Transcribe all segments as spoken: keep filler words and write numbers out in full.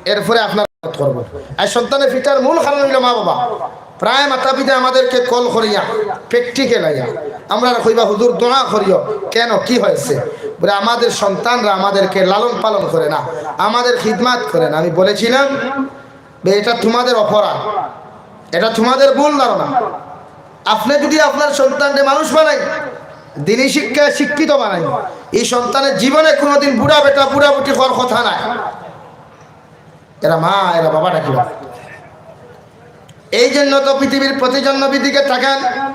এরপরে আপনার করব। আর সন্তানে ফিটার মূল কারণ হইল মা বাবা। প্রায় মাতা পিতা আমাদেরকে কল করিয়া, প্র্যাকটিক্যাল আইয়া, আমরা আর কইবা, "হুজুর, দোয়া করিও।" কেন, কি হয়েছে? বলে, "আমাদের সন্তানরা আমাদেরকে লালন পালন করে না, আমাদের খিদমাত করে না।" আমি বলেছিলাম, "বে, এটা তোমাদের অপরাধ, এটা তোমাদের ভুল ধারণা।" আপনি যদি আপনার সন্তানকে মানুষ বানাই, দিনী শিক্ষায় শিক্ষিত বানাই, এই সন্তানের জীবনে কোনোদিন বুড়া বেটা, বুড়া বুটি হওয়ার কথা নাই। এরা মা, এরা বাবা ডাকিবা। এই জন্য তো পৃথিবীর প্রতিজন নবীর দিকে তাকান,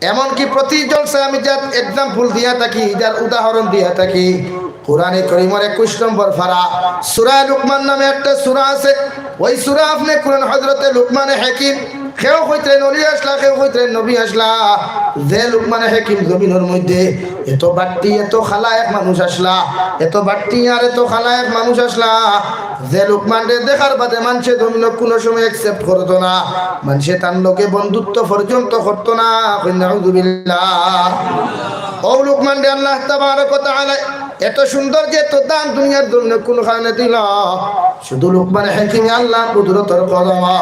এমনকি প্রতি জলসায় আমি যার এক্সাম্পল দিয়া থাকি, যার উদাহরণ দিয়া থাকি, কোরআনে করিমর একুশ নম্বর পারা, সূরা লুকমান নামে একটা সূরা আছে। ওই সূরা আপনি কোরআন, হযরতে লুকমানে হাকিম, কেউ কইতরা অলি আসলা, কেউ কইতরা নবী আসলা। যে লুকমানে হাকিম জমিনর মধ্যে এত বাট্টি, এত খালায়েক মানুষ আসলা, এত বাট্টি আর এত খালায়েক মানুষ আসলা, যে লুকমানরে দেখার বাদে মানষে জমিনো কোনো সময় অ্যাকসেপ্ট করতো না, মানষে তার লগে বন্ধুত্ব পর্যন্ত করতো না। কই নাউজুবিল্লাহ। ও লুকমানরে আল্লাহ তাবারাক ওয়া তাআলা এত সুন্দর যে এত দান দুনিয়ার জমিনো কোন কারণে দিল? শুধু লুকমানে হাকিমে আল্লাহ কুদরতর কদম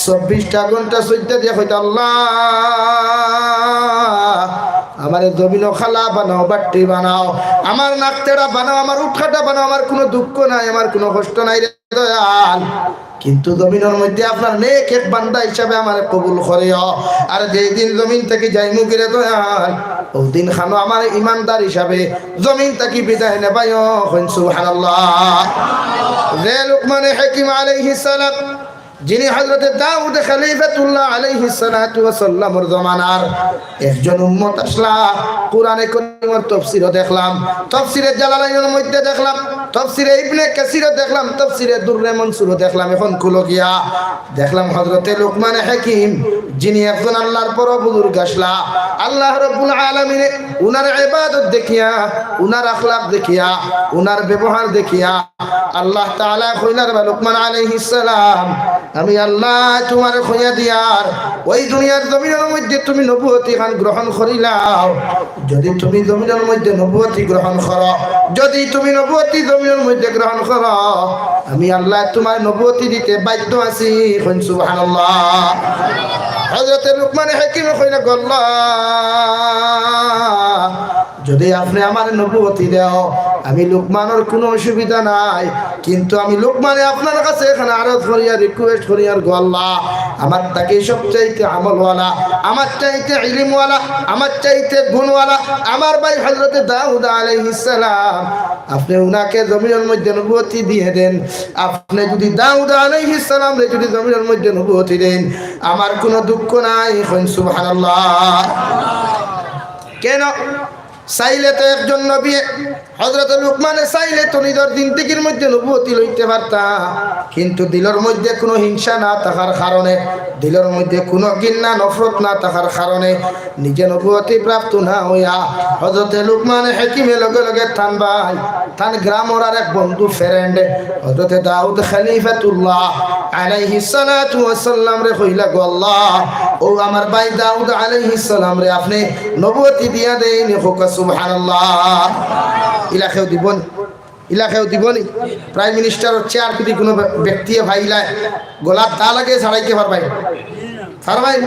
চব্বিশটা ঘন্টা সইজদা দিয়া কইতা, "আল্লাহ, আমারে জমিনো খালা বানাও, বাট্টি বানাও, আমার নাক তেড়া বানাও, আমার উটকাটা বানাও, আমার কোনো দুঃখ নাই, আমার কোনো কষ্ট নাই রে দয়াল। কিন্তু জমিনর মধ্যে আপনার নেক এক বান্দা হিসাবে আমারে কবুল করিও। আর যেই দিন জমিন থাকি যাইমুগি রে দয়াল, ওই দিন খানো আমারে ইমানদার হিসাবে জমিন থাকি বিদায় নেবায়ও।" কইন সুবহানাল্লাহ। যে লুকমানে হাকিম আলাইহিস সালাম, যিনি হযরতে দাউদ খলিফাতুল্লাহ আলাইহিস সালাতু ওয়াস সালামর জমানার একজন উম্মত আসলা, কোরআনে করিমর তফসিরও দেখলাম, তফসিরে জালালাইনর মধ্যে দেখলাম, তফসিরে ইবনে কাসিরও দেখলাম, তফসিরে দুররে মনসুরও দেখলাম। এখন খুলো গিয়া দেখলাম হযরতে লুকমানে হাকিম, যিনি একজন আল্লাহর বড় বুজুর্গ আসলা, আল্লাহ রাব্বুল আলামিনে উনার ইবাদত দেখিয়া, উনার আখলাক দেখিয়া, উনার ব্যবহার দেখিয়া আল্লাহ তাআলা কইলা, "রে বা লুকমান আলাইহিস সালাম, আমি আল্লাহ তোমারে কইয়া দিয়ার, ওই দুনিয়ার জমিনর মধ্যে তুমি নবুয়তি খান গ্রহণ করিলাও। যদি তুমি জমিনর মধ্যে নবুয়তি গ্রহণ করো, যদি তুমি নবুয়তি জমিনর মধ্যে গ্রহণ করো, আমি আল্লাহ তোমার নবুয়তি দিতে বাধ্য আছি।" কইন সুবহানাল্লাহ। হযরতে লুকমানে হাকিমে কইলা, "গো আল্লাহ, যদি আপনে আমারে নবুয়তি দেও, আমি লুকমানর কোনো অসুবিধা নাই, কিন্তু আমি লুকমানে আপনার কাছে এখানে আরজ করিয়ার, রিকোয়েস্ট করিয়ার, গো আল্লাহ, আমার থাকি সবচাইতে আমলওয়ালা, আমার চাইতে ইলিমওয়ালা, আমার চাইতে গুণওয়ালা আমার ভাই হযরতে দাউদ আলাইহিস সালাম, আপনে উনাকে জমিনর মধ্যে নবুয়তি দিয়া দেন। আপনে যদি দাউদ আলাইহিস সালামরে যদি জমিনর মধ্যে নবুয়তি দেন, আমার কোনো দুঃখ নাই।" কইন সুবহানাল্লাহ। কেন? চাইলে তো একজন নবী, হযরতে লুকমানে চাইলে তো নিজর জিন্দেগির মধ্যে নবুয়তি লইতে পারতা, কিন্তু দিলর মধ্যে কোনো হিংসা না থাকার কারণে, দিলর মধ্যে কোনো ঘিন্না নফরত না থাকার কারণে নিজে নবুয়তি প্রাপ্ত না হইয়া হযরতে লুকমানে হাকিমে লগে লগে তান ভাই, তান গ্রামর আর এক বন্ধু, ফ্রেন্ড, হযরতে দাউদ খলিফাতুল্লাহ আলাইহিস সালাতু ওয়াস সালামরে কইলা, "গো আল্লাহ, ও আমার ভাই দাউদ আলাইহিস সালামরে আপনে নবুয়তি দিয়া দেইন।" কউক্কা সুবহানাল্লাহ। ইলা কেউ দিবনি? ইলা কেউ দিবনি? প্রাইম মিনিস্টারর চেয়ার যদি কোনো ব্য-, ব্যক্তিয়ে পাইলায়, গলাত দা লাগে ছাড়াইতে পারবায়? পারবায়?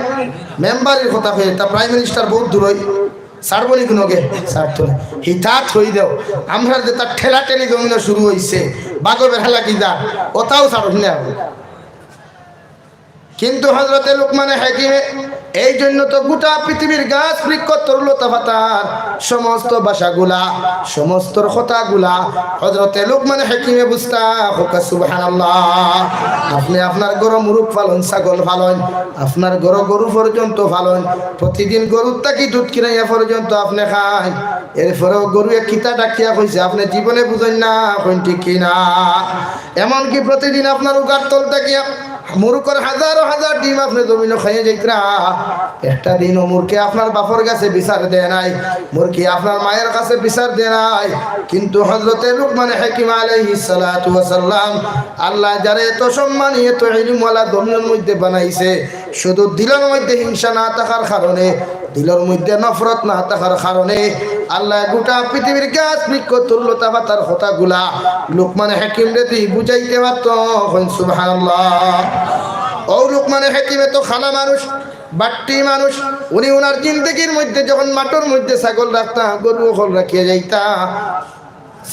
মেম্বারর কথা কই, তা প্রাইম মিনিস্টার বহুত দূরই। ছাড়বনি কুনুগে? ছাড়তো না। হিতা থই দেও। আমরার যেতা ঠেলাঠেলি জমিনো শুরু অইছে, বাগো বেড়া লাগি যা, ওতাও ছাড়ো না। কিন্তু হযরতে লুকমানে হাকিমে, এই জন্য তো গোটা পৃথিবীর গাছ, বৃক্ষ, তরুলতা, পাতার সমস্ত ভাষাগুলা, সমস্তর কথাগুলা হযরতে লুকমানে হাকিমে বুঝতা। কউক্কা সুবহানাল্লাহ। আপনে আপনার ঘরো মুরুগ পালইন, ছাগল পালইন, আপনার ঘরো গরু পর্যন্ত পালইন, প্রতিদিন গরুর থাকি দুধ কিনাইয়া পর্যন্ত আপনে খাইন। এরপরেও গরুয়ে কিতা ডাকিয়া কইছে, আপনে জীবনে বুঝইন না, কইন ঠিক কি না? এমনকি প্রতিদিন আপনার উগার তল থাকিয়া মুরুগর হাজারো হাজার ডিম আপনে জমিনো খাইয়া যাইতরা। একটা দিনও মুরগে আপনার বাপর গেছে বিচার দেয় নাই, মুরগে আপনার মায়ের গেছে বিচার দেয় নাই। কিন্তু হযরতে লুকমানে হাকিম আলাইহিস সালাতু ওয়াস সালাম, আল্লায় যারে এত সম্মানী, এত ইলমওয়ালা জমিনর মধ্যে বানাইছে, শুধু দিলর মধ্যে হিংসা না থাকার কারণে দিলর মধ্যে নফরত না থাকার কারণে আল্লায় গোটা পৃথিবীর গাছ বৃক্ষ তরুলতা পাতার কথাগুলা লুকমানে হাকিমরে দি বুঝাইতে পারতো। কইন সুবহানাল্লাহ। অউ লুকমানে হাকিমে তো কালা মানুষ, বাট্টি মানুষ। উনি উনার জিন্দেগির মধ্যে যখন মাঠর মধ্যে ছাগল রাখতা, গরু অকল রাখিয়া যাইতা,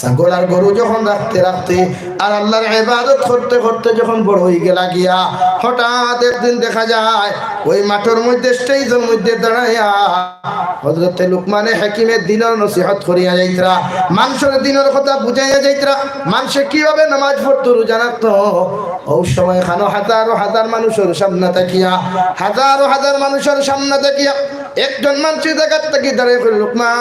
ছাগল আর গরু যখন রাখতে রাখতে আর আল্লার ইবাদত করতে করতে যখন বড় অইগেলা গিয়া, হঠাৎ একদিন দেখা যায় ওই মাঠর মধ্যে, স্টেজর মধ্যে দাঁড়াইয়া হযরতে লুকমানে হাকিমে দিনর নসিহত করিয়া যাইতরা, মানষরে দিনর কথা বুঝাইয়া যাইতরা, মানষে কিভাবে নামাজ পড়তো, রোজা রাখতো। অউ সময় খানো হাজারো হাজার মানুষর সামনে থাকিয়া, হাজারো হাজার মানুষর সামনে থাকিয়া একজন মানষে জাগাত থাকি দাঁড়াইয়া কইল, "লুকমান,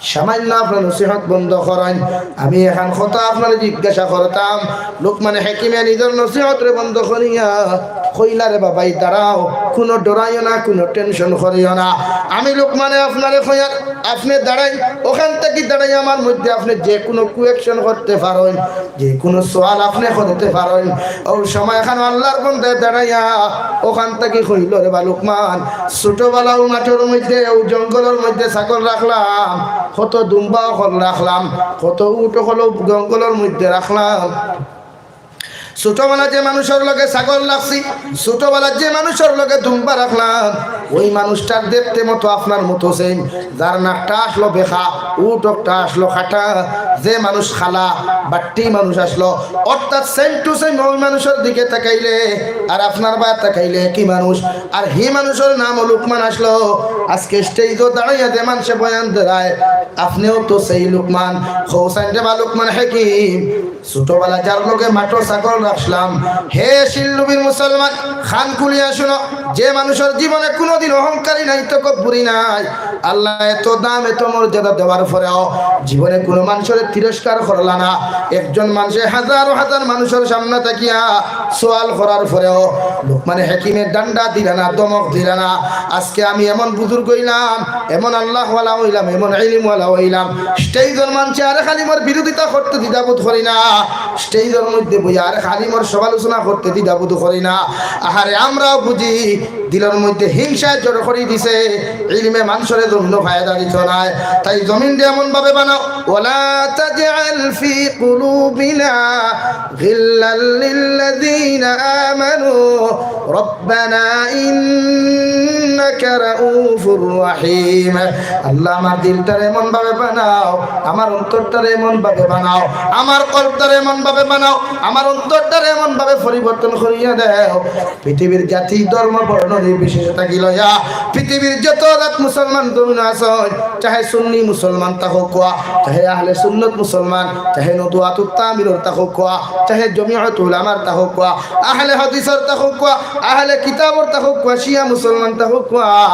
সামান্য আপনার নসিহত বন্ধ করাইন, আমি এখান কথা আপনারে জিজ্ঞাসা করতাম।" লুকমানে হাকিমে নিজর নসিহতরে বন্ধ করিয়া কইলা, "রে বাবাই, দাঁড়াও, কুনু ডরাইও না, কুনু টেনশন করিও না। আমি লুকমানে আপনারে কইয়ার, আপনে দাঁড়াইন, অখান থাকি দাঁড়াইয়া আমার মধ্যে আপনে যে কুনু কুয়েশন করতে পারইন, যে কুনু সওয়াল আপনে করতে পারইন।" অউ সময় খানো আল্লার বন্দায় দাঁড়াইয়া অখান থাকি কইল, "রে বা লুকমান, ছোটবেলা অউ মাঠর মধ্যে, অউ জঙ্গলর মধ্যে ছাগল রাখলাম, কত দুম্বা অকল রাখলাম, কত উট অকল অউ জঙ্গলর মধ্যে রাখলাম। ছোটবেলা যে মানুষর লগে ছাগল রাখছি, ছোটবেলা যে মানুষর লগে দুম্বা রাখলাম, ওই মানুষটার দেখতে মতো আপনার মতো সেম, যার নাকটা আছলো বেকা, উট একটা আছলো কাটা, যে মানুষ কালা, বাট্টি মানুষ আছলো, অর্থাৎ সেম টু সেম ওই মানুষর দিকে তাকাইলে আর আপনার বায় তাকাইলে একই মানুষ। আর হি মানুষর নাম লুকমান আছলো।" আজকে স্টেজো দাঁড়াইয়া যে মানষে বয়ান দেয়, আপনেও তো সেই লুকমান। কউছাইন রে বা লুকমান হাকিম, ছোটবেলা যার লগে মাঠো ছাগল রাখলাম, হে শিলডুবির মুসলমান, কান খুলিয়া হুনো, যে মানুষর জীবনে কুনুদিন অহংকারী নাই, তকব্বুরি নাই, আল্লায় এত দাম, এত মর্যাদা দেওয়ার পরেও জীবনে কুনু মানষরে তিরস্কার করলা না। একজন মানষে হাজারো হাজার মানষর সামনে থাকিয়া সওয়াল করার পরেও লুকমানে হাকিমে ডান্ডা দিলা না, ধমক দিলা না। আজকে আমি এমন বুজুর্গ অইলাম, এমন আল্লাহওয়ালা অইলাম, এমন ইলিমওয়ালা অইলাম, স্টেজর মানষে আরেক আলিমর বিরোধিতা করতে দ্বিধাবোধ করি না, স্টেজর মধ্যে বইয়া আরেক আলিমর সমালোচনা করতে দ্বিধাবোধ করি না। আহারে, আমরাও বুঝি দিলর মধ্যে হিংসায় জড় করি দিছে, ইলিমে মানষরে জমিনো ফায়দা দিত নায়। তাই জমিনরে এমন ভাবে বানাও, ولا تجعل في قلوبنا غلا للذين آمنوا ربنا إنك رؤوف رحيم। আল্লাহ, আমার দিলটারে এমন ভাবে বানাও, আমার অন্তরটারে এমন ভাবে বানাও, আমার কলবটারে এমন ভাবে বানাও, আমার অন্তরটারে এমন ভাবে পরিবর্তন করিয়া দেও। পৃথিবীর জাতি, ধর্ম, বর্ণ নির্বিশেষে থাকি লইয়া পৃথিবীর যত জাত মুসলমান জমিনো আছইন, চাহে সুন্নি মুসলমান থাকউক্কা, চাহে আহলে সুন্নত মুসলমান, চাহে নদওয়াতুত তামিরর থাকউক্কা, চাহে জমিয়ত উলামার থাকউক্কা, আহলে হাদিসর থাকউক্কা, আহলে কিতাবর থাকউক্কা, শিয়া মুসলমান থাকউক্কা,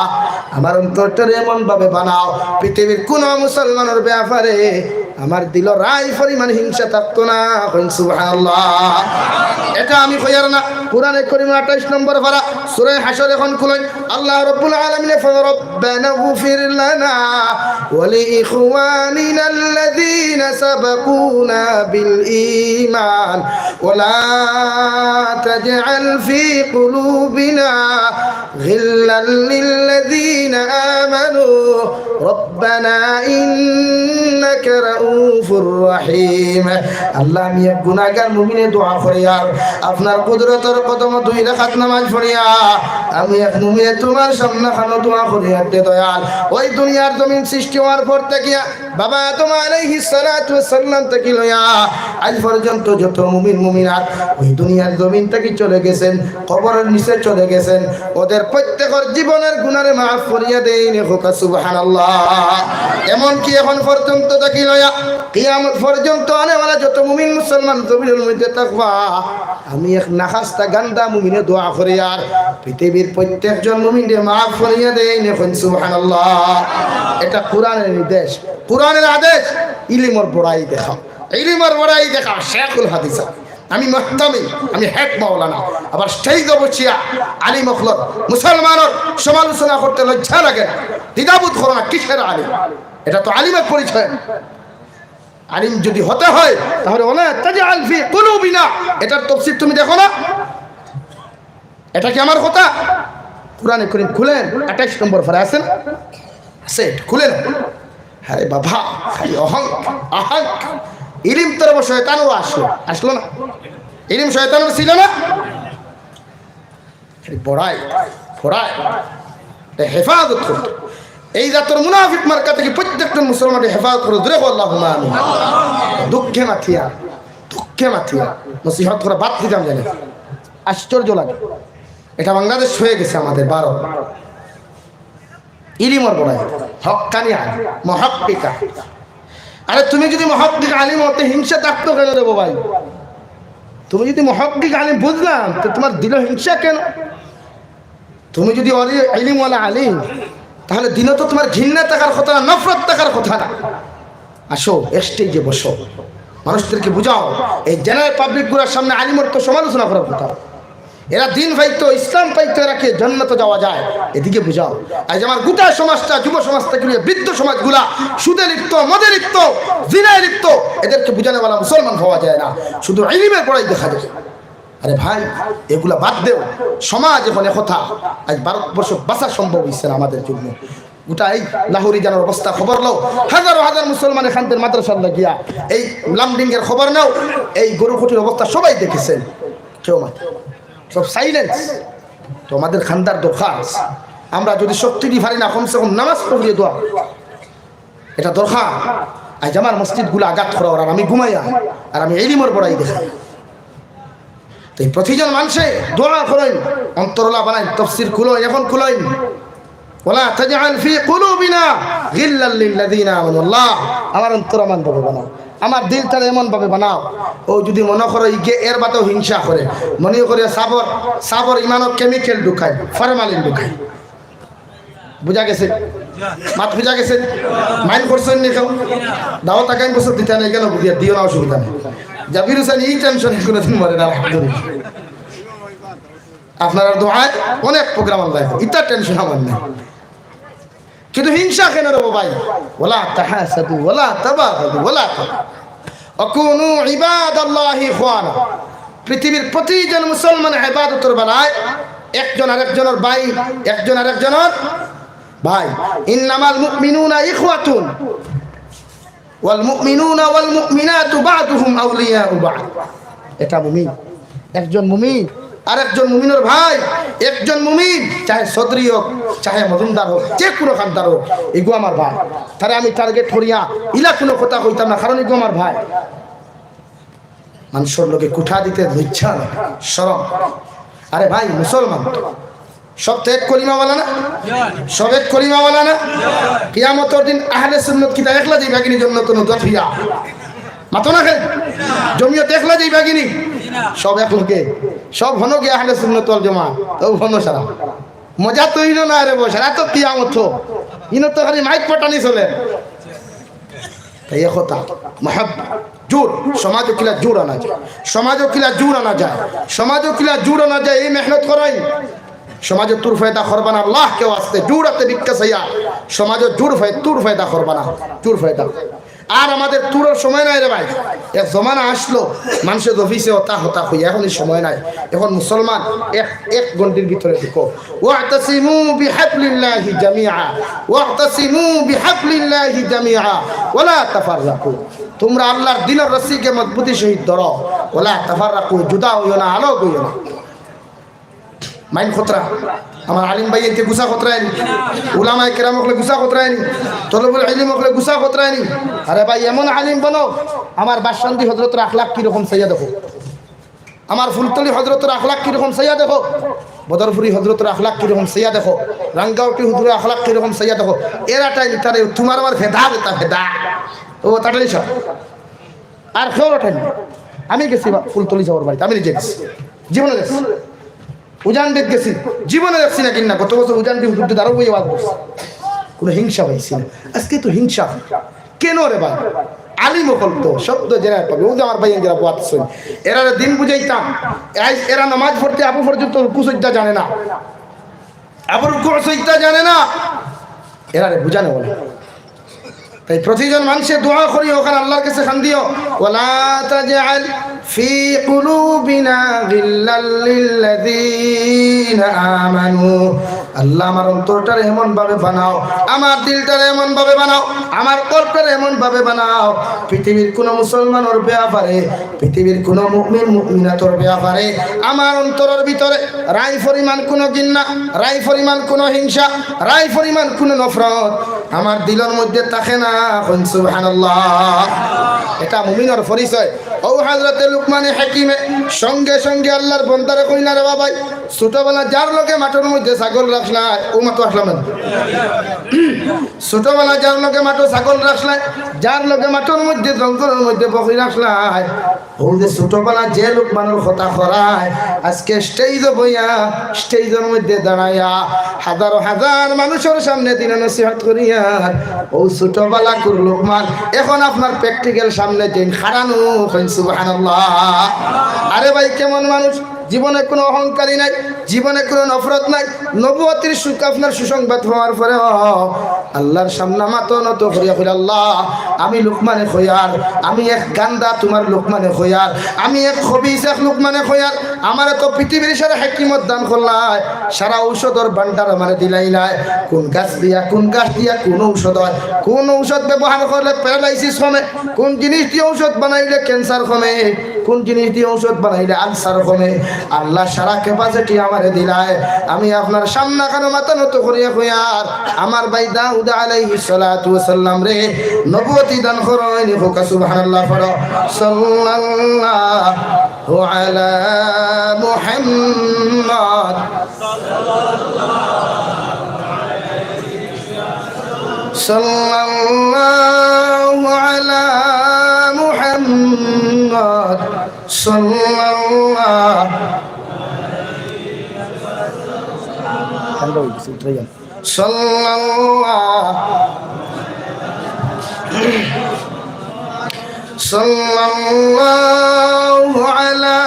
আমার অন্তরটারে এমন ভাবে বানাও, পৃথিবীর কুনু মুসলমানর ব্যাপারে আমার দিলো রাই পরিমাণ হিংসা থাকতো না। কইন সুবহানাল্লাহ। এটা আমি কইয়ার না, কোরআনে করিম আঠাইশ নম্বর পারা, সূরা হাশর এখন খুলইন। আল্লাহ রাব্বুল আলামিনে ফরমাইন, ربنا اغفر لنا ولإخواننا الذين سبقونا بالإيمان ولا تجعل في قلوبنا غلا للذين آمنوا ربنا إنك رؤوف رحيم। আল্লাহ, আমি এক গুনাহগার মুমিনে দোয়া করিয়ার, আপনার কুদরতর কদমো দুই রাকাত নামাজ পড়িয়া, আমি এক মুমিনে তুমার সামনে খানো দোয়া করিয়ার দে দয়াল। ওই দুনিয়ার জমিন সৃষ্টি হওয়ার পর থাকিয়া বাবা আদম আলাইহিস সালাতু ওয়াস সালাম থাকি লইয়া আজ পর্যন্ত যত মুমিন মুমিনাত ওই দুনিয়ার জমিন থাকি চলে গেছেন, কবরর নিচে চলে গেছেন, ওদের প্রত্যেকর জীবনের গুনারে মাফ করিয়া দেইন, কউক্কা সুবহানাল্লাহ। এমনকি এখন পর্যন্ত থাকি লইয়া কিয়ামত পর্যন্ত আনেওয়ালা যত মুমিন মুসলমান জমিনর মধ্যে থাকবা, আমি এক নাখাস্তা গান্দা মুমিনে দোয়া করিয়ার পৃথিবীর প্রত্যেকজন মুমিনরে মাফ করিয়া দেইন, কইন সুবহানাল্লাহ। এটা কোরআনের নির্দেশ, কোরআনের আদেশ। ইলিমর বড়াই দেখাও, ইলিমর বড়াই দেখাও, শেখুল হাদিস। আমি মুহতামিম, আমি হেড মাওলানা, আবার স্টেজো বসিয়া আলিম অকলর, মুসলমানর সমালোচনা করতে লজ্জা লাগে না, দ্বিধাবোধ করো না, কিসের আলিম? এটা তো আলিমের পরিচয়। আলিম যদি হতে হয়, তাহলে ولا تجعل في قلوبنا, এটার তফসির তুমি দেখো না? এটা কি আমার কথা? কোরআনে করিম খুলেন, আঠাইশ নম্বর পারা আছে না? আছে, খুলেন। আরে বাবা, খালি অহং, অহং। ইলিম তরফ শয়তানও আসলো, আসলো না? ইলিম শয়তানর ছিল না? খালি পড়ায়, পড়ায়। এটা হেফাজত করতো। এই জাতর মুনাফিক মার্কা থাকি প্রত্যেকজন মুসলমানরে হেফাজত করো। জোরে কও, আল্লাহুম্মা আমিন। দুঃখে মাতিয়া, দুঃখে মাতিয়া নসিহত করা বাদ দিতাম জানি। আশ্চর্য লাগে। এটা বাংলাদেশ হয়ে গেছে আমাদের ভারত। ইলিমর বড়াই, হক্কানি আলিম, মুহাক্কিক আলিম। আরে তুমি যদি মুহাক্কিক আলিম হতে হিংসা থাকতো কেন রে ভাই? তুমি যদি মুহাক্কিক আলিম বুঝলাম, তো তোমার দিলো হিংসা কেন? তুমি যদি অলি-, ইলিমওয়ালা আলিম, তাহলে দিলো তো তোমার ঘৃণা থাকার কথা না, নফরত থাকার কথা না। আসো, স্টেজে বসো, মানুষদেরকে বুঝাও। এই জেনারেল পাবলিক গুলার সামনে আলিমর তো সমালোচনা করার কথা। এরা দিন পাইতো, ইসলাম পাইতো, এরা কি জান্নাতে যাওয়া যায়? এদিকে বুঝাও। আজ আমার গোটা সমাজটা, যুব সমাজ থেকে নিয়ে বৃদ্ধ সমাজগুলা সুদে লিপ্ত, মদে লিপ্ত, জিনায় লিপ্ত, এদেরকে বুঝানেওয়ালা মুসলমান পাওয়া যায় না, শুধু ইলিমের পড়াই দেখা যায়। আরে ভাই, এগুলা বাদ দেও। সমাজ এখন একথা, আজ ভারতবর্ষ বাঁচা সম্ভব হইছে না আমাদের জন্য। গোটা এই লাহোরি জানার অবস্থা খবর লও, হাজারো হাজার মুসলমানে খান্দের মাদ্রাসার লাগিয়া। এই লামডিংয়ের খবর নাও, এই গরুকুটির অবস্থা সবাই দেখেছেন, কেউ মাতে, সব সাইলেন্স। তো আমাদের খান্দার দরকার আছে, আমরা যদি শক্তি দি পারি না, কমসে কম নামাজ পড়িয়ে দোয়া, এটা দরকার। আজ আমার মসজিদগুলো আঘাত করা, আর আমি ঘুমাইয়া, আর আমি ইলিমর বড়াই দেখাই। তো এই প্রতিজন মানুষে দোয়া করইন, অন্তরলা বানাইন, তফসির খুলইন, এখন খুলইন। ওয়ালা তাজআল ফি কুলুবিনা গিল্লাল লিল্লাযিনা আমানু। আল্লাহ, আমার অন্তর এমন ভাবে বানাও, আমার দিলটা এমন ভাবে বানাও। ও যদি মনে করো ইগে এর বাদেও হিংসা করে, মনে করে সাবর, সাবর ইমানো কেমিক্যাল ঢুকাই, ফরমালিন ঢুকাই। বুঝা গেছে? মাত বুঝা গেছে? মাইন্ড করছেন নি কেউ? দাওয়াত আগামী বছর দিতে নাই কেন? বুঝিয়া দিও না, অসুবিধা নেই। জাবির হোসেন এই টেনশনে কোনোদিন মরে না, আলহামদুলিল্লাহ। আপনারার দোয়ায় অনেক প্রোগ্রাম আল্লাহ, ইতা টেনশন আমার নেই। কিন্তু হিংসা কেন রে ভাই? ওয়ালা তাহাসাদু, ওয়ালা তাবাগাদু, ওয়ালা তা-, ওয়াকুনু ইবাদাল্লাহি ইখওয়ানা। পৃথিবীর প্রতিজন মুসলমান ইবাদতর বানায়, একজন আরেকজনের ভাই, একজন আরেকজনের ভাই। ইন্নামাল মুমিনুনা ইখওয়াতুন, ওয়াল মুমিনুনা ওয়াল মুমিনাতু বা'দুহুম আউলিয়াউ বা'দ। এটা মুমিন, একজন মুমিন আরেকজন মুমিনের ভাই। একজন মুমিন, চাহে চৌধুরী হোক, চাহে মজুমদার হোক, যে কোনো খান্দার হোক, এগু আমার ভাই। তারে আমি টার্গেট করিয়া ইলা কোনো কথা কইতাম না, কারণ এগু আমার ভাই। মানুষের লোকে কুঠা দিতে লজ্জা লাগে, শরম। আরে ভাই, মুসলমান তো সব তো এক কলিমাওয়ালা না? সব এক কলিমাওয়ালা না? কিয়ামতর দিন আহলে সুন্নত কিতা একলা যাইবা গিনি জন্নত নু দফিয়া? মাতো না কেন? জমিয়ত একলা যাইবা গিনি? সব এক লোকে, সব হনো গিয়া আহলে সুন্নত ওয়াল জামাত, তো হনো সারা। মজা তো ইনো না রে বউ, সারা তো কিয়ামত। ইনো তো খালি মাইক পটানি চলে। তাই একতা, মহাব্বত, জোর, সমাজও কিলা জোর আনা যায়, সমাজও কিলা জোর আনা যায়, সমাজও কিলা জোর আনা যায়, এই মেহনত করাই। সমাজও তুর ফায়দা করবা না, আল্লাহ কেউ আসতে জোর আতে ভিক্ষা চাইয়া, সমাজও জোর ফায়-, তুর ফায়দা করবা না, জোর ফায়দা। আর আমাদের তুরর সময় নাই রে ভাই। এক জমানা আসলো, মানুষের অফিসে হতা হতা হইয়া, এখন এই সময় নাই। এখন মুসলমান এক, এক ঘন্টির ভিতরে ঢুকো। ওয়াতাসিমু বিহাবলিল্লাহি জামিআ, ওয়াতাসিমু বিহাবলিল্লাহি জামিআ, ওয়ালা তাফাররাকু। তোমরা আল্লাহর দ্বীনর রশিকে মজবুতি সহিত ধরো। ওয়ালা তাফাররাকু, জুদা হইও না, আলাগ হইও না। মাইন খতরা, আমার আলিম ভাই এতে গুছা খতরায়নি, উলামায়ে কেরাম হকলে গুছা খতরায়নি, তলবুল ইলিম হকলে গুছা খতরায়নি। আরে ভাই, এমন আলিম বনো, আমার বাসন্দি হজরতর আখলাক কিরকম চাইয়া দেখো, আমার ফুলতলি হজরতর আখলাক কিরকম চাইয়া দেখো, বদরপুরি হজরতর আখলাক কিরকম চাইয়া দেখো, রাঙ্গাউটি হুজুরর আখলাক কিরকম চাইয়া দেখো। এরা টাইম তারে তোমার আমার ভেদা বেটা ভেদা। ও তাড়াতাড়ি সব। আর কেউ টাইম। আমি গেছি বা-, ফুলতলি যাওয়ার বাড়িতে, আমি নিজে গেছি, জীবনে গেছি। উজান বেদ গেছি, জীবনে দেখছি না কিনা, গত বছর উজান বেদ হুজুর দাঁড়াও বই আওয়াজ করছে। কোনো হিংসা হয়েছে না। আজকে তো হিংসা। কেন রে ভাই? আলিম হকল তো, শব্দ জেরা পাবে। ও যে আমার ভাই এরা বুয়াত শুন। এরা দিন বুঝাইতাম। এই এরা নামাজ পড়তে আবু পর্যন্ত রুকু সজ্জা জানে না। আবু রুকু সজ্জা জানে না। এরা রে বুঝানো বলে। তাই প্রতিজন মানুষে দোয়া করি, ওখানে আল্লাহর কাছে খান দিও, "ওয়ালা তাজআল ফি কুলুবিনা গিল্লাল লিল্লাযীনা আমানু।" আল্লাহ, আমার অন্তরটারে এমন ভাবে বানাও, আমার দিলটারে এমন ভাবে বানাও, আমার কলবটারে এমন ভাবে বানাও, পৃথিবীর কোনো মুসলমানের ব্যাপারে, পৃথিবীর কোনো মুমিন মুমিনাতর ব্যাপারে আমার অন্তরের ভিতরে রাই পরিমাণ কোনো ঘিন্না, রাই পরিমাণ কোনো হিংসা, রাই পরিমাণ কোনো নফরত আমার দিলর মধ্যে থাকে না। কইন সুবহানাল্লাহ। এটা মুমিনর পরিচয়। ও হযরতে লুকমানে হাকিমে সঙ্গে সঙ্গে আল্লাহর বন্দারে কইলা, "রে বাবাই, ছোটবেলা যার লগে মাঠর মধ্যে ছাগল রাখছলায়, ও মাঠো আসলাম না। ছোটবেলা যার লগে মাঠো ছাগল রাখছলায়, যার লগে মাঠর মধ্যে জঙ্গলর মধ্যে বকরি রাখছলায়, ও যে ছোটবেলা যে লুকমানর কথা করায়, আজকে স্টেজো বইয়া, স্টেজর মধ্যে দাঁড়াইয়া, হাজারো হাজার মানুষর সামনে দিনে নসিহত করিয়ার, ও ছোটবেলা কুর লুকমান, এখন আপনার প্র্যাকটিক্যাল সামনে দিন খাড়ানো।" কইন সুবহানাল্লাহ। আরে ভাই, কেমন মানুষ? জীবনে কোনো অহংকারী নাই, জীবনে কোনো নফরত নাই। নবুয়তির সুখ আপনার সুসংবাদ হওয়ার পরেও আল্লাহর সামনে মাথা নত করিয়া কইলা, "আল্লাহ, আমি লুকমানে খইয়ার, আমি এক গান্দা তোমার লুকমানে খইয়ার, আমি এক খবিস এক লুকমানে খইয়ার, আমারে তো পৃথিবীর সারা হেকিমত দান করলায়, সারা ঔষধর ভান্ডার আমারে দিলাইলায়, কোন গাছ দিয়া, কোন গাছ দিয়া কোন ঔষধ হয়, কোন ঔষধ ব্যবহার করলে প্যারালাইসিস কমে, কোন জিনিস দিয়ে ঔষধ বানাইলে ক্যান্সার কমে, কোন জিনিস দিয়ে ঔষধ বানাইলে আলসার কমে, আল্লাহ সারা ক্যাপাসিটি আমারে দিলায়, আমি আপনার সামনে খানো মাথা নত করিয়া কইয়ার, আমার ভাই দাউদ আলাইহিস সালাতু ওয়াস সালাম রে নবুয়তি দান করইন।" কউক্কা সুবহানাল্লাহ পড়ো। সাল্লাল্লাহু আলা মুহাম্মদ। সাল্লাল্লাহু আলা মুহাম্মদ। সাল্লাল্লাহু ঠান্ডা হয়ে গেছে, উতরে যান। সাল্লাল্লাহু, সাল্লাল্লাহু আলা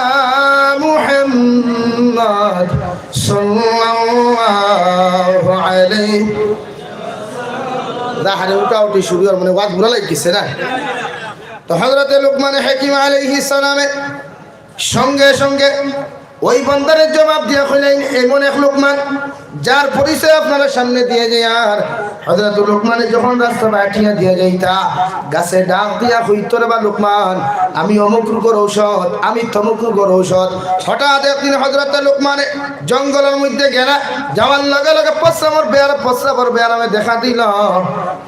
মুহাম্মদ, সাল্লাল্লাহু আলাইহি। যাহারে উঠাউঠি শুরু আর মানে ওয়াজ ঘুরা লাগিছে না? তো হযরতে লুকমানে হাকিম আলাইহিস সালামে সঙ্গে সঙ্গে ওই বন্দারে জবাব দিয়া কইলেন, এমন এক লুকমান, যার পরিচয় আপনারা সামনে দিয়া যাইয়ার। হযরত লুকমানে যখন রাস্তা বাটিয়া দিয়া যাইতা, গাছে ডাক দিয়া কইতো, "রে বা লুকমান, আমি অমুক রোগর ঔষধ, আমি তমুক রোগর ঔষধ।" হঠাৎ একদিন হযরত লুকমানে জঙ্গলর মধ্যে গেলা, যাওয়ার লগে লগে প্রস্রাবর বেয়ার, প্রস্রাবর বেয়ারামে দেখা দিল।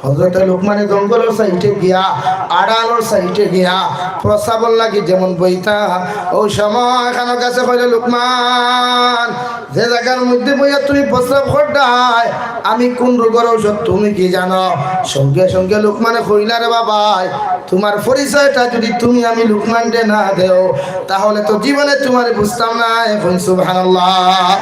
হযরতে লুকমানে জঙ্গলর সাইডে গিয়া, আড়ালর সাইডে গিয়া, প্রস্রাবর লাগি যেমন বইতা, ওই সময় খানো গাছে কইলে, "লুকমান, যে জাগার মধ্যে বইয়া তুমি প্রস্রাব করতায়, আমি কোন রোগর ঔষধ তুমি কি জানো?" সঙ্গে সঙ্গে লুকমানে কইলা, "রে বাবাই, তোমার পরিচয়টা যদি তুমি আমি লুকমানরে না দেও, তাহলে তো জীবনে তোমারে বুঝতাম না।" এখন সুবহানাল্লাহ।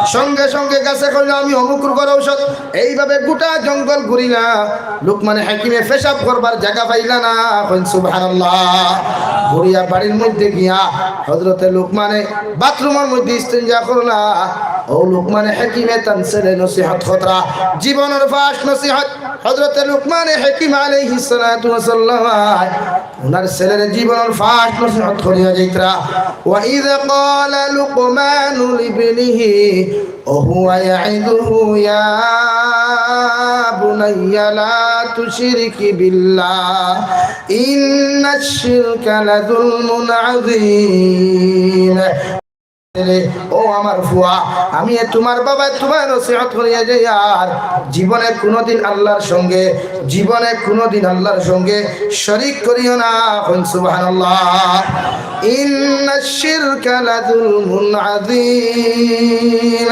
সঙ্গে সঙ্গে গাছে কইল, "আমি অমুক রোগর ঔষধ।" এইভাবে গোটা জঙ্গল ঘুরিলা। লুকমানে হাকিমে পেশাব করবার জাগা পাইলা না। এখন সুবহানাল্লাহ। ঘুরিয়া বাড়ির মধ্যে গিয়া হযরতে লুকমানে বাথরুমর মধ্যে ইস্তিনজা করলা। ও লুকমানে হাকিমে তান ছেলে নসিহত করতরা, জীবনর ফার্স্ট নসিহত। হযরতে লুকমানে হাকিম আলাইহিস সালাতু ওয়াস সালাম ওনার ছেলের জীবনর ফার্স্ট নসিহত করিয়া যাইতরা। وإذ قال لقمان لابنه وهو يعظه يا بني لا تشرك بالله إن الشرك لظلم عظيم। ও আমার ফুয়া, আমি এ তোমার বাবা তোমার নসিহত করিয়া যাইয়ার, জীবনে কোনোদিন আল্লাহর সঙ্গে, জীবনে কোনোদিন আল্লাহর সঙ্গে শরিক করিও না। এখন সুবহানাল্লাহ। ইন্নাশ শিরকা লাযুলমুন আযীম।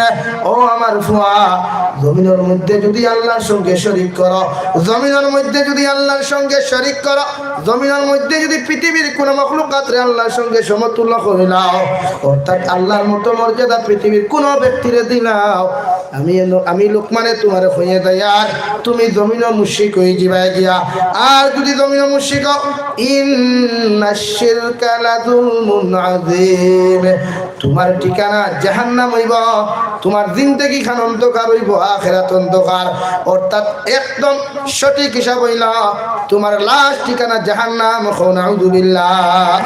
ও আমার ফুয়া, জমিনর মধ্যে যদি আল্লাহর সঙ্গে শরিক করো, জমিনর মধ্যে যদি আল্লাহর সঙ্গে শরিক করো, জমিনর মধ্যে যদি পৃথিবীর কোনো মখলুকাতরে আল্লাহর সঙ্গে সমতুল্য করিলাও, অর্থাৎ আল্লাহর মতো মর্যাদা পৃথিবীর কোনো ব্যক্তিরে দিলাও, আমি এন-, আমি লুকমানে তোমারে কইয়া দেয়ার, তুমি জমিনো মুশরিক অই যিবায় গিয়া। আর যদি জমিনো মুশরিক অও, ইন্নাশ শিরকা লাযুলমুন আযীম। তোমার ঠিকানা জাহান্নাম অইবো, তোমার জিন্দেগি খান অন্ধকার অইবো, আখেরাত অন্ধকার। অর্থাৎ একদম সঠিক হিসাব অইলো তোমার লাস্ট ঠিকানা জাহান্নাম। কও নাউযুবিল্লাহ।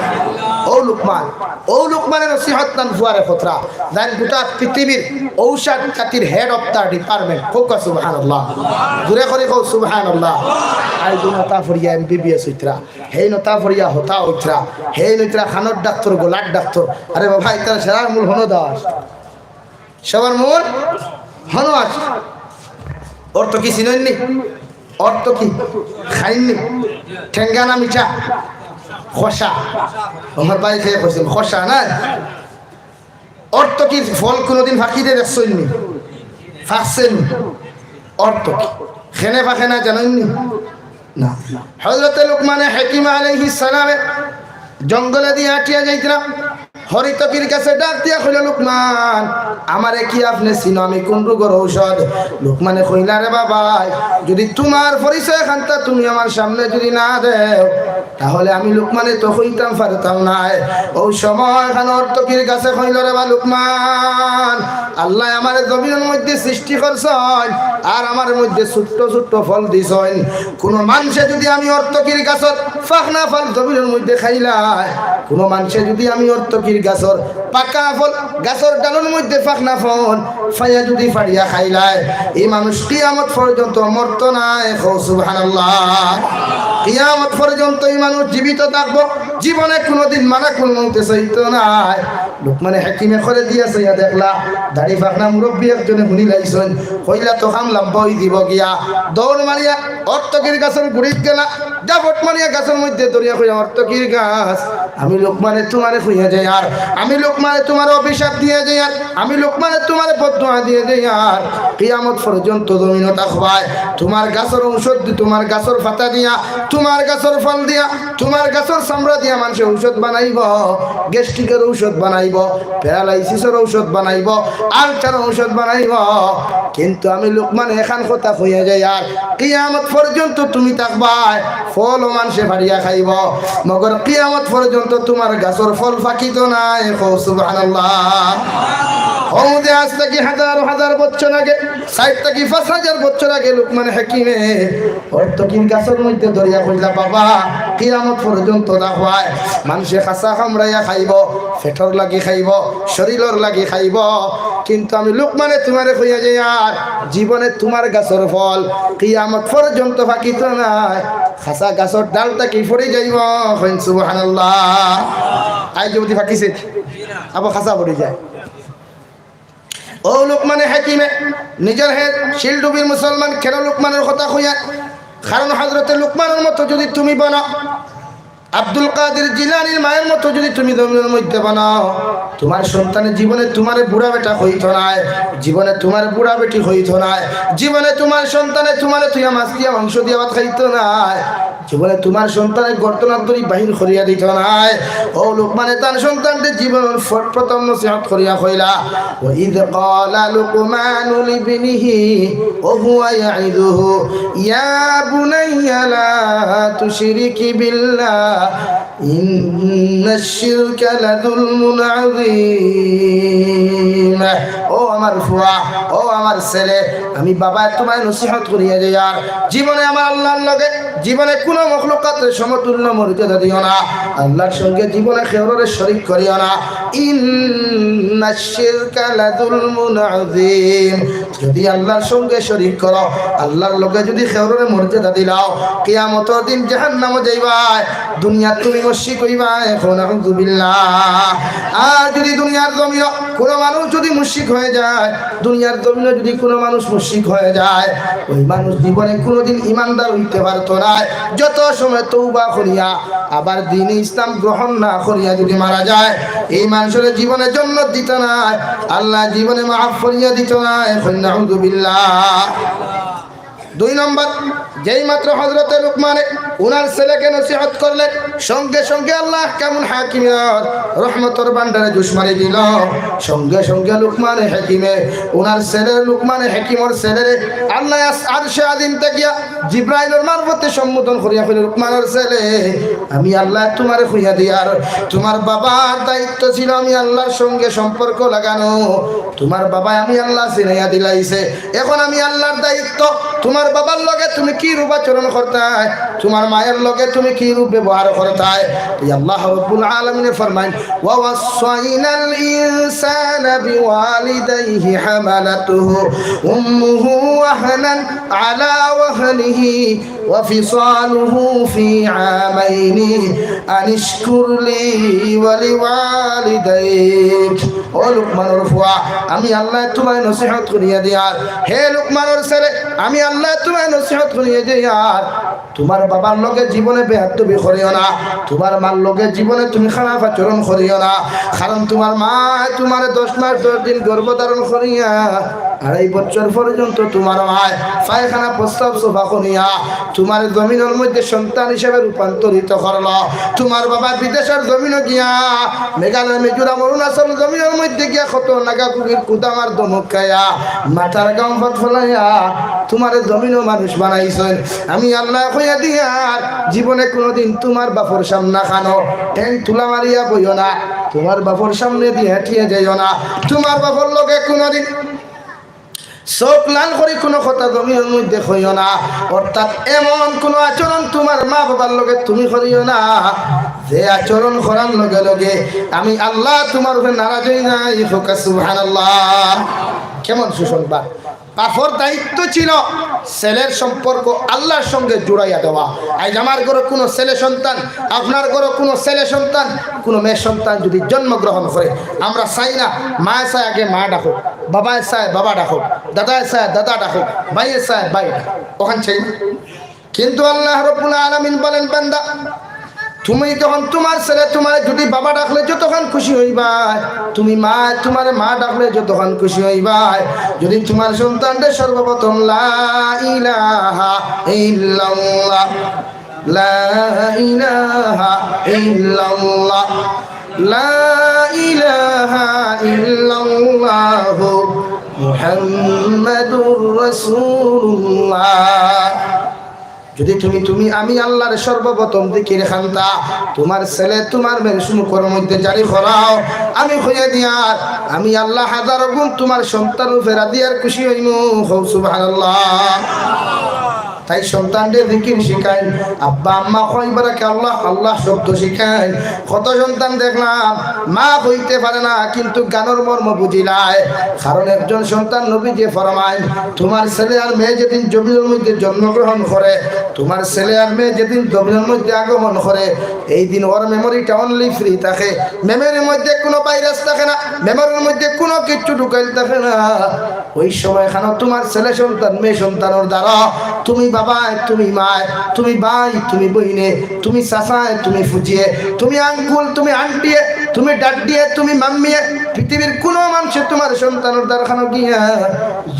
ও লুকমান, অউ লুকমানে নসিহত তান ফুয়ারে করতরা, যেইন গোটা পৃথিবীর ঔষধ জাতির head of the department। কউক্কা সুবহানাল্লাহ। জোরে করি কও সুবহানাল্লাহ। আইজ অউ নতা পড়িয়া এমবিবিএস অইতরা, হেইন অতা পড়িয়া হতা অইতরা, হেইন অইতরা কানর ডাক্তর, গলার ডাক্তর। আরে বাবা, ইতার সেরার মূল হনো দাস। সবার মূল হনো আছে। অর্থ কি চিনইননি? অর্থ কি? খাইননি? ঠেঙ্গা না মিঠা? খসা। আমার ভাই খেয়ে কইছেন, খসা না? অর্থ কি? ফল কোনোদিন ফাকিতে দেখছইননি? ফাকছেনি? অর্থ কি? খেনে ফাকে না জানইননি? না। হযরতে লুকমানে হাকিম আলাইহিস সালামে জঙ্গলে দিয়া আটিয়া যাইতরা। হরিতকির গাছে ডাক দিয়া কইলা, "লুকমান, আমারে কি আপনে চিনো? আমি কোন রোগর ঔষধ?" লুকমানে কইলা, "রে বাবা, যদি তুমার পরিচয় খান্তা তুমি আমার সামনে যদি না দেও, তাহলে আমি লুকমানে তো কইতাম পারতাম নায়।" অউ সময় খান হরিতকির গাছে কইল, "রে বা লুকমান, আল্লায় আমারে জমিনর মধ্যে সৃষ্টি করছইন, আর আমার মধ্যে ছোট্ট ছোট্ট ফল দিছইন। কুনু মানষে যদি আমি হরিতকির গাছর ফাকনা ফল জমিনর মধ্যে খাইলায়, কুনু মানষে যদি আমি হরিতকির গাছর পাকা ফল গাছর ডালর মধ্যে ফাকনা ফল ফাইয়া যদি ফাড়িয়া খাইলায়, ই মানুষ কিয়ামত পর্যন্ত মরতো নায়।" কও সুবহানাল্লাহ। কিয়ামত পর্যন্ত ই মানুষ জীবিত থাকবো, জীবনে কুনুদিন মালাকুল মউতে চাইতো নায়। লুকমানে হাকিমে করে দিয়া চাইয়া দেখলা, দাড়ি ফাকনা মুরব্বি একজনে হুনিলাইছইন, কইলা তো কাম লাম্বা অইযিবো গিয়া। দৌড় মারিয়া হরিতকির গাছর গুড়িত গেলা, জাপট মারিয়া গাছর মধ্যে ধরিয়া কইয়া, "হরিতকির গাছ, আমি লুকমানে তুমারে কইয়া যাইয়ার, আমি লুকমানে তুমারে অভিশাপ দিয়া যাইয়ার, আমি লুকমানে তুমারে বদদোয়া দিয়া যাইয়ার, কিয়ামত পর্যন্ত জমিনো থাকবায়, তুমার গাছর ঔষধ দি-, তুমার গাছর পাতা দিয়া, তুমার গাছর ফল দিয়া, তুমার গাছর চামড়া দিয়া মানষে ঔষধ বানাইবো, গ্যাস্ট্রিকর ঔষধ বানাইবো, প্যারালাইসিসর ঔষধ বানাইবো, আলসারর ঔষধ বানাইবো। কিন্তু আমি লুকমানে এখান কথা কইয়া যাইয়ার, কিয়ামত পর্যন্ত তুমি থাকবায়, ফলও মানষে ফাড়িয়া খাইবো, মগর কিয়ামত পর্যন্ত তুমার গাছর ফল ফাকিতো নায়।" কও সুবহানাল্লাহ। হউ যে আজ থাকি হাজার হাজার বছর আগে, চাইর থাকি পাঁচ হাজার বছর আগে লুকমানে হাকিমে হরিতকির গাছর মধ্যে ধরিয়া কইলা, "বাবা, কিয়ামত পর্যন্ত থাকবায়, মানষে খাসা কামড়াইয়া খাইবো, পেটর লাগি খাইবো, শরীলর লাগি খাইবো, কিন্তু আমি লুকমানে তুমারে কইয়া যাইয়ার, জীবনে তুমার গাছর ফল কিয়ামত পর্যন্ত ফাকিতো নায়। খাসা গাছর ডাল থাকি পড়ি যাইবো।" কইন সুবহানাল্লাহ। আইজ যদি ফাকিছে, আবার খাসা পড়ি যায়। অউ লুকমানে হাকিমে নিজর হে শিলডুবির মুসলমান কেন লুকমানর কথা কইয়া, কারণ হযরতে লুকমানর মতো যদি তুমি বনো, আব্দুল কাদির জিলানীর মায়ের মতো যদি তুমি জমিনর মধ্যে বনো, তুমার সন্তানে জীবনে তুমারে বুড়া বেটা কইতো নায়, জীবনে তুমারে বুড়া বেটি কইতো নায়, জীবনে তুমার সন্তানে তুমারে থুইয়া মাছ দিয়া মাংস দিয়া ভাত খাইতো নায়, জীবনে তুমার সন্তানে গর্দনাত দড়ি বাহির করিয়া দিতো নায়। অউ লুকমানে তান সন্তানরে জীবনর ফ-, প্রথম নসিহত করিয়া কইলা, "ওয়া ইয ক্বালা লুকমানু লিবনিহি ওয়া হুয়া ইয়াইযুহু, ইয়া বুনাইয়া লা তুশরিক বিল্লাহ, ইন্নাশ শিরকা লাযুলমুন আযীম।" ও আমার ফুয়া, ও আমার ছেলে, আমি বাবায় তুমারে নসিহত করিয়া যাইয়ার, জীবনে আমার আল্লার লগে জীবনে কুনু মখলুকাতরে সমতুল্য মর্যাদা দিও না, আল্লার সঙ্গে জীবনে কেউররে শরিক করিও না। ইন্নাশ শিরকা লাযুলমুন আযীম। যদি আল্লার সঙ্গে শরিক করো, আল্লার লগে যদি কেউররে মর্যাদা দিলাও, কিয়ামতর দিন জাহান্নামো যাইবায়, দুনিয়াত তুমি মুশরিক অইবায়। কও নাউযুবিল্লাহ। আর যদি দুনিয়ার জমিনো কুনু মানুষ যদি মুশরিক হয়ে যায়, দুনিয়ার জমিনো যদি কুনু মানুষ মুশরিক হয়ে যায়, ওই মানুষ জীবনে কুনুদিন ইমানদার অইতে পারতো নায়। যত সময় তওবা করিয়া আবার দ্বীনে ইসলাম গ্রহণ না করিয়া যদি মারা যায়, এই মানুষরে জীবনে জন্নত দিতো নায়, আল্লায় জীবনে মাফ করিয়া দিতো নায়। কও নাউযুবিল্লাহ। দুই নম্বর, যেই মাত্র হযরতে লুকমানে উনার ছেলেকে নসিহত করলেন, সঙ্গে সঙ্গে আল্লাহ আহকামুল হাকিমর রহমতর ভান্ডারে জুস মারি দিল। সঙ্গে সঙ্গে লুকমানে হাকিমে উনার ছেলের, লুকমানে হাকিমর ছেলেরে আল্লায় আস-, আরশে আজিম থাকিয়া জিব্রাইলর মারফতে সম্বোধন করিয়া কইল, "লুকমানর ছেলে, আমি আল্লায় তুমারে কইয়া দিয়ার, তুমার বাবার দায়িত্ব ছিল আমি আল্লার সঙ্গে সম্পর্ক লাগানো, তুমার বাবায় আমি আল্লাহ চিনাইয়া দিলাইছে, এখন আমি আল্লার দায়িত্ব তুমার বাবার লগে তুমি কি রূপ আচরণ করতায়, তুমার মায়ের লগে তুমি কি রূপ ব্যবহার করতায়। এই আল্লাহ রাব্বুল আলামিনে ফরমাইন, "ওয়া ওয়াসসাইনাল ইনসানা বিওয়ালিদাইহি হামালাতুহু উম্মুহু ওয়াহনান আলা ওয়াহনিহি ওয়া ফিসালুহু ফি আমাইনি আনিশকুর লি ওয়া লিওয়ালিদাইক।" ও লুকমানর ফুয়া, আমি আল্লায় তুমারে নসিহত করিয়া দিয়ার। হে লুকমানর ছেলে, আমি আল্লায় তুমারে নসিহত করিয়া দিয়ার। তুমার বাবার লগে জীবনে বেয়াদবি করিও না, তুমার মার লগে জীবনে তুমি খারাপ আচরণ করিও না। কারণ তুমার মায় তুমারে দশ মাস দশ দিন গর্ভ ধারণ করিয়া আড়াই বছর পর্যন্ত তুমার মায় পায়খানা প্রস্রাব সাফা করিয়া তুমারে জমিনর মধ্যে সন্তান হিসাবে রূপান্তরিত করলো। তুমার বাবা বিদেশর জমিনো গিয়া, মেঘালয়, মিজোরাম, অরুণাচল জমিনর মধ্যে গিয়া কত নাগা কুকির কুদামার ধমক খাইয়া, মাথার ঘাম ফটফলাইয়া তুমারে জমিনো মানুষ বানাইছইন। আমি আল্লায় কইয়া দিয়ার, জীবনে কুনুদিন তুমার বাপর সামনে খানো ঠেং তুলা মারিয়া বইও না, তুমার বাপর সামনেদি হেটিয়া যাইও না, তুমার বাপর লগে কুনুদিন চউখ লাল করি কুনু কথা জমিনর মধ্যে কইও না, অর্থাৎ এমন কুনু আচরণ তুমার মা-বাবার লগে তুমি করিও না, যে আচরণ করার লগে লগে আমি আল্লাহ তুমার উপরে নারাজ অই যাই। কউক্কা সুবহানাল্লাহ। কেমন সুসংবাদ! বাপর দায়িত্ব ছিল ছেলের সম্পর্ক আল্লাহর সঙ্গে জুড়াইয়া দেওয়া। আইজ আমার ঘরো কুনু ছেলে সন্তান, আপনার ঘরো কুনু ছেলে সন্তান, কুনু মেয়ে সন্তান যুদি জন্মগ্রহণ করে, আমরা চাই না মায় চায় আগে মা ডাকুক, বাবায় চায় বাবা ডাকুক, দাদায় চায় দাদা ডাকুক, ভাইয়ে চায় ভাই ডাকুক, অখান চাই না? কিন্তু আল্লাহ রাব্বুল আলামিন বলেন, "বান্দা, তুমি যখন তুমার ছেলে তুমারে যুদি বাবা ডাকলে যতখান খুশি অইবায়, তুমি মায় তুমারে মা ডাকলে যতখান খুশি অইবায়, যুদি তুমার সন্তানরে সর্বপ্রথম লা ইলাহা ইল্লাল্লাহ, লা ইলাহা ইল্লাল্লাহ, লা ইলাহা ইল্লাল্লাহু মুহাম্মাদুর রাসূলুল্লাহ।" যুদি তুমি, তুমি আমি আল্লাহর সর্বপ্রথম জিকির খান্তা তুমার ছেলে তুমার মেয়ের মুখর মধ্যে জারি করাও, আমি কইয়া দিয়ার, আমি আল্লাহ হাজারো গুণ তুমার সন্তানর উপরে রাজি আর খুশি অইমু। কও সুবহানাল্লাহ। তাই সন্তানরে জিকির শিখাইন, আব্বা আম্মা কইবার আগে আল্লাহ আল্লাহ শব্দ শিখাইন। কত সন্তান দেখলাম মা কইতে পারে না, কিন্তু গানর মর্ম বুঝিলায়। কারণ একজন সন্তান নবীজিয়ে ফরমাইন, তুমার ছেলে আর মেয়ে যেদিন জমিনর মধ্যে জন্মগ্রহণ করে, তুমার ছেলে আর মেয়ে যেদিন জমিনর মধ্যে আগমন করে, এই দিন ওর মেমোরিটা only free থাকে, মেমোরির মধ্যে কুনু ভাইরাস থাকে না, মেমোরির মধ্যে কুনু কিচ্ছু ঢুকাইল থাকে না। ওই সময় খানো তুমার ছেলে সন্তান, মেয়ে সন্তানর দ্বারা তুমি বাবায়, তুমি মায়, তুমি ভাই, তুমি বইনে, তুমি চাচায়, তুমি ফুজিয়ে, তুমি আঙ্কুল, তুমি আন্টিয়ে, তুমি ডাড্ডিয়ে, তুমি মাম্মিয়ে, পৃথিবীর কুনু মানষে তুমার সন্তানর দ্বারখানো গিয়া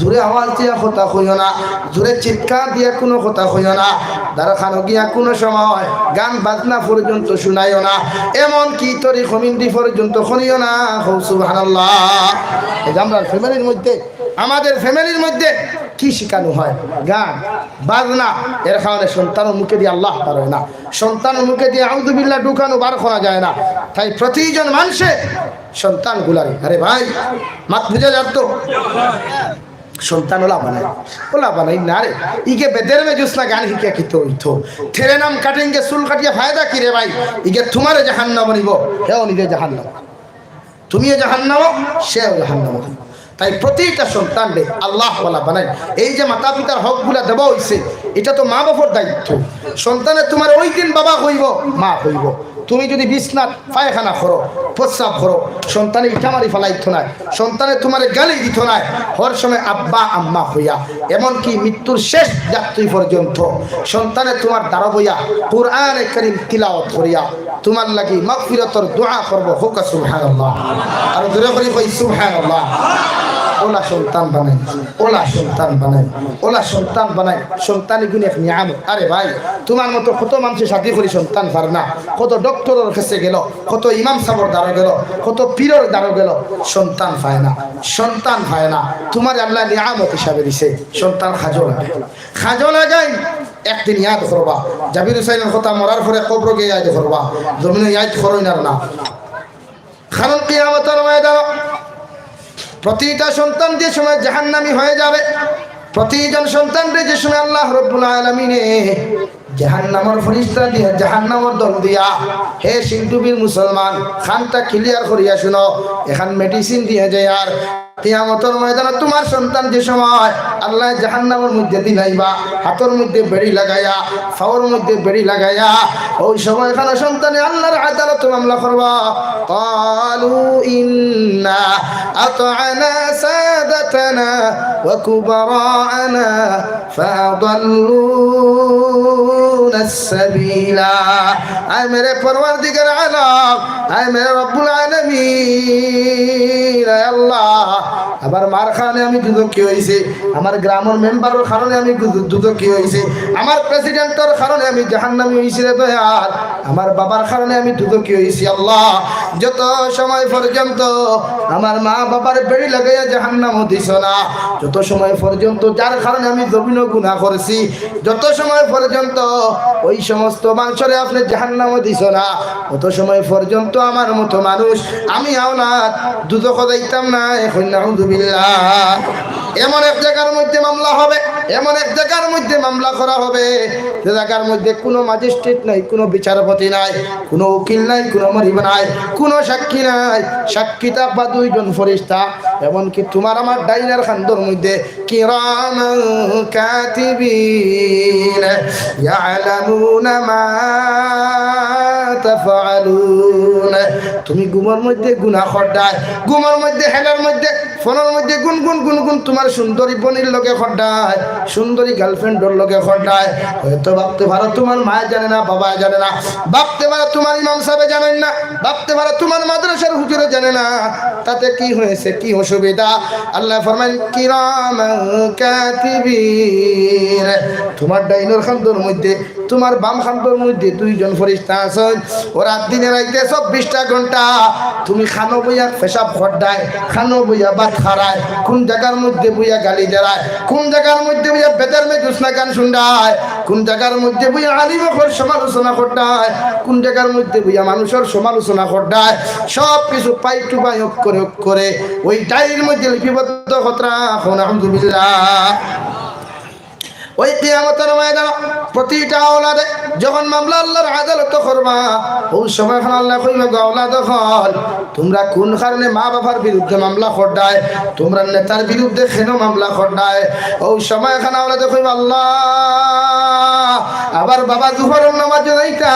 জোরে আওয়াজ দিয়া কথা কইও না, জোরে চিৎকার দিয়া কুনু কথা কইও না, দ্বারখানো গিয়া কুনু সময় গান বাজনা পর্যন্ত শুনাইও না, এমনকি তরি কমিন্দি পর্যন্ত করিও না। কও সুবহানাল্লাহ। এই যে আমরার ফ্যামিলির মধ্যে, আমাদের ফ্যামিলির মধ্যে কি শিখানো হয়? গান, বাজনা। এর কারণে সন্তানর মুখেদি আল্লাহ বার অয় না, সন্তানর মুখেদি আউযুবিল্লাহ ঢুকানো বার করা যায় না। তাই প্রতিজন মানষে সন্তানগুলারে, আরে ভাই, মাত বুঝা যার তো? সন্তান অলা বানাই, অলা বানাই না রে। ইগে বেদের মে জুসনা গান হিকিয়া কিতা অইতো? তেরে নাম কাটেঙ্গে, চুল কাটিয়া ফায়দা কি রে ভাই? ইগে তুমারে জাহান্নামো নিবো, হেও নিবে জাহান্নামো। তুমিও জাহান্নামো, সেও জাহান্নামো। তাই প্রতিটা সন্তানরে আল্লাহ ওয়ালা বানাই। এই যে মাতা পিতার হকগুলা দেওয়া অইছে, ইটা তো মা বাপর দায়িত্ব। সন্তানে তুমারে ওই দিন বাবা কইবো, মা কইবো। তুমি যুদি বিছনাত পায়খানা করো, প্রস্রাব করো, সন্তানে ইটা মারি ফালাইতো নায়, সন্তানে তুমারে গালি দিতো নায়, হর সময় আব্বা আম্মা কইয়া, এমনকি মৃত্যুর শেষ যাত্রী পর্যন্ত সন্তানে তুমার দ্বারো বইয়া কোরআনে কারীম তিলাওয়াত করিয়া তুমার লাগি মাগফিরাতর দোয়া করবো। কউক্কা সুবহানাল্লাহ। আরো জোরে করি কই সুবহানাল্লাহ। অলা সন্তান বানাই, অলা সন্তান বানাই, অলা সন্তান বানাই। সন্তান ইগুন এক নিয়ামত। আরে ভাই, তুমার মতো কত মানষে শাদি করি সন্তান পার না, কত ডক্টরর কাছে গেলো, কত ইমাম সাবর দ্বারো গেলো, কত পীরর দ্বারো গেলো, সন্তান পায় না, সন্তান পায় না। তুমারে আল্লায় নিয়ামত হিসাবে দিছে, সন্তান কাজো লাগে, কাজো লাগাই। একদিন ইয়াদ করবা, জাবির হুসাইনর কথা মরার পরে কবরো গিয়া ইয়াদ করবা, জমিনো ইয়াদ করইন আর না। কারণ কিয়ামতর ময়দানো প্রতিটা সন্তান যে সময় জাহান্নামী হয়ে যাবে, প্রতিজন সন্তানরে যে সময় আল্লাহ রব্বুল আলামিনে জাহান্নামর ফিরিস্তা দিয়া, জাহান্নামর দল দিয়া, হে সিন্ধুবীর মুসলমান, কানটা clear করিয়া শুনো, এখান medicine দিয়া যাইয়ার। কিয়ামতর ময়দানে তুমার সন্তান যে সময় আল্লায় জাহান্নামর মধ্যে দিলাইবা, হাতর মধ্যে বেড়ি লাগাইয়া, পাওর মধ্যে বেড়ি লাগাইয়া, ওই সময় এখানো সন্তানে আল্লাহর আদালতো মামলা করবা। قالوا إنا أطعنا سادتنا وكبراءنا فأضلونا السبيلا। আয় মেরে পরওয়ারদিগার আলম, আয় মেরে রব্বুল আলামিন, আয় আল্লাহ, আমার মার কারণে আমি দুজখি অইছি, আমার গ্রামর মেম্বারর কারণে আমি দুজ-, দুজখি অইছি, আমার প্রেসিডেন্টর কারণে আমি জাহান্নামী অইছি রে দয়াল, আমার বাবার কারণে আমি দুজখি অইছি। আল্লাহ, যত সময় পর্যন্ত আমার মা বাবার বেড়ি লাগাইয়া জাহান্নামো দিছো না, যত সময় পর্যন্ত যার কারণে আমি জমিনো গুনাহ করছি, যত সময় পর্যন্ত ওই সমস্ত মানষরে আপনে জাহান্নামো দিছো না, অত সময় পর্যন্ত আমার মতো মানুষ, আমি আওলাদ, দুজখো যাইতাম না। এখন নাউজুবিল্লাহ। এমন এক জাগার মধ্যে মামলা হবে, এমন এক জাগার মধ্যে মামলা করা হবে, যে জাগার মধ্যে কুনু ম্যাজিস্ট্রেট নাই, কুনু বিচারপতি নাই, কুনু উকিল নাই, কুনু মনিব নাই, কুনু সাক্ষী নাই। সাক্ষী থাকবা দুইজন ফিরিস্তা, এমনকি তুমার আমার ডাইনর কান্দর মধ্যে كراما كاتبين يعلمون ما تفعلون। তুমি ঘুমর মধ্যে গুনাহ কররায়, ঘুমর মধ্যে, হেলার মধ্যে, ফোনর মধ্যে গুনগুন গুনগুন তুমার সুন্দরী বইনর লগে কররায়, সুন্দরী গার্লফ্রেন্ডর লগে কররায়। হয়তো ভাবতে পারো তুমার মায়ে জানে না, বাবায় জানে না, ভাবতে পারো তুমার ইমাম সাবে জানইন না, ভাবতে পারো তুমার মাদ্রাসার হুজুরে জানে না, তাতে কি হয়েছে, কি অসুবিধা? আল্লায় ফরমাইন, كراما كاتبين। তুমার ডাইনর কান্দর মধ্যে, তুমার বাম কান্দর মধ্যে দুইজন ফিরিস্তা আছইন। ও রাত দিনে রাইতে চব্বিশটা ঘন্টা তুমি কানো বইয়া পেশাব কররায়, কানো বইয়া ভাত খারায়, কুন জাগার মধ্যে বইয়া গালি দেরায়, কুন জাগার মধ্যে বইয়া বেদের মে জুসনা গান শুনরায়, কুন জাগার মধ্যে বইয়া আলিম অকলর সমালোচনা কররায়, কুন জাগার মধ্যে বইয়া মানুষর সমালোচনা কররায়, সব কিছু পাই টু পাই অক্ষরে অক্ষরে ওই ডায়েরির মধ্যে লিপিবদ্ধ কররা। এখন আলহামদুলিল্লাহ। ওই কিয়ামতর ময়দানো প্রতিটা আওলাদে যখন মামলা আল্লাহর আদালতো করবা, ওই সময় এখন আল্লায় কইবা, "গো আওলাদ অকল, তুমরা কুন কারণে মা বাবার বিরুদ্ধে মামলা কররায়? তুমরার নেতার বিরুদ্ধে কেনে মামলা কররায়?" ওই সময় এখন আওলাদে কইবা, "আল্লাহ, আমার বাবা জুহরর নামাজো যাইতা,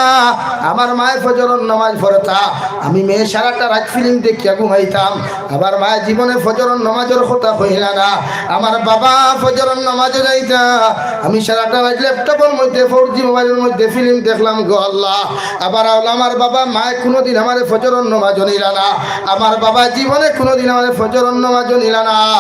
আমার মায়ে ফজরর নামাজ পড়তা, আমি মেয়ে সারাটা রাইত ফিল্ম দেখিয়া ঘুমাইতাম।" আমার মায়ে জীবনে ফজরর নমাজর কথা কইলা না, আমার বাবা ফজরর নমাজো যাইতা, আমি সারাটা রাইত ল্যাপটপর মধ্যে ফোর জি মোবাইলর মধ্যে ফিল্ম দেখলাম গো আল্লাহ। আবার আওলা আমার বাবা মায়ে কুনুদিন আমারে ফজরর নমাজো নিলা না, আমার বাবা জীবনে কুনুদিন আমারে ফজরর নমাজো নিলা না।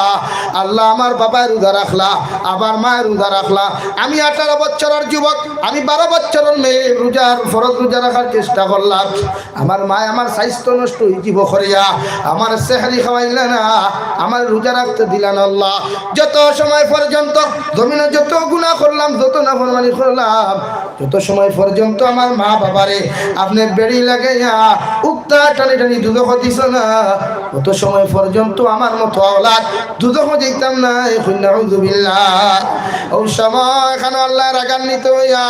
আল্লাহ আমার বাবায় রোজা রাখলা, আবার মায়ে রোজা রাখলা। আমি আঠারো বছরর যুবক, আমি বারো বছরর মেয়ে, রোজার ফরজ রোজা রাখার চেষ্টা করলাম। আমার মায়ে আমার স্বাস্থ্য নষ্ট অইযিবো করিয়া আমারে সেহরি খাওয়াইলা না, আমারে রোজা রাখতে দিলা না আল্লাহ। যত সময় পর্যন্ত জমিনো যত গুনা করলাম, যত নাফরমানি করলাম, যত সময় পর্যন্ত আমার মা বাবারে আপনে বেড়ি লাগাইয়া উক্তা টানি টানি দুজখো দিছো না, অত সময় পর্যন্ত আমার মতো আওলাদ দুজখো যাইতাম না। এখন নাউজুবিল্লাহ। ওই সময় এখানো আল্লাহ রাগান্বিত অইয়া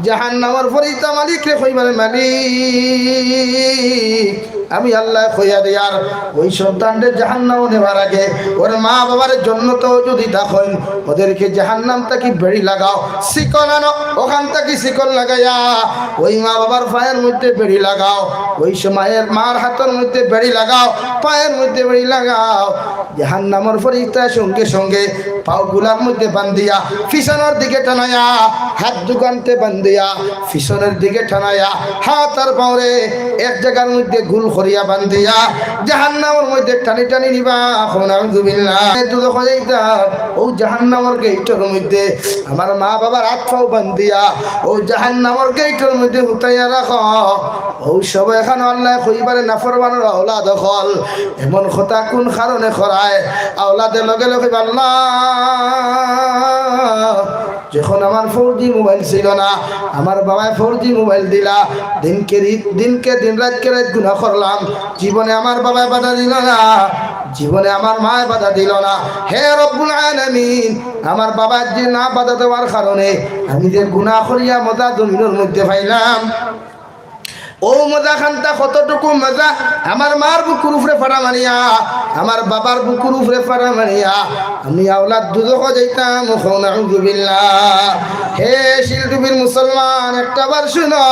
জাহান্নামর ফিরিস্তা মালিকরে কইবা রে, "মালিক, আমি আল্লায় কইয়া দেই, আর ওই সন্তানরে জাহান্নামো নেওয়ার আগে ওর মা বাবার জন্য তো যদি দেখইন, ওদেরকে জাহান্নাম থাকি বেড়ি লাগাও, শিকল আনো, ওখান থাকি শিকল লাগাইয়া ওই মা বাবার পায়ের মধ্যে বেড়ি লাগাও, ওই সময় মার হাতর মধ্যে বেড়ি লাগাও, পায়ের মধ্যে বেড়ি লাগাও।" জাহান্নামর ফিরিস্তা সঙ্গে সঙ্গে পাওগুলার মধ্যে বান্ধিয়া পিছনর দিকে টানাইয়া, হাত দুখানতে বান্ধিয়া পিছনর দিকে টানাইয়া, হাত আর পাওরে এক জাগার মধ্যে গুল করিয়া বান্ধিয়া জাহান্নামর মধ্যে টানি টানি নিবা। এখন নাউজুবিল্লাহ। দুজখো যাইতাম, ও জাহান্নামর গেইটর মধ্যে আমার মা বাবার হাত পাও বান্ধিয়া ও জাহান্নামর গেইটর মধ্যে হুতাইয়া রাখো। ও সময় এখানো আল্লায় কইবা রে, নাফরমানর আওলাদ অকল, এমন কথা কোন কারণে করায়? আওলাদে লগে লগে কইবা, "আল্লাহ, যখন আমার ফোর জি মোবাইল ছিল না, আমার বাবায় ফোর জি মোবাইল দিলা। দিনকে রি-, দিনকে দিন, রাতকে রাত গুনাহ করলাম, জীবনে আমার বাবায় বাধা দিল না, জীবনে আমার মায় বাধা দিল না। হে রব্বুল আলামিন, আমার বাবায় যে না বাধা দেওয়ার কারণে আমি যে গুনাহ করিয়া মজা জমিনর মধ্যে পাইলাম, ও মজা খান্তা কতটুকু মজা, আমার মার বুকুর উপরে ফাড়া মারিয়া, আমার বাবার বুকুর উপরে ফাড়া মারিয়া, আমি আওলাদ দুজখো যাইতাম, কও নাউজুবিল্লাহ। হে শিলটুপির মুসলমান, একটা বার শুনো,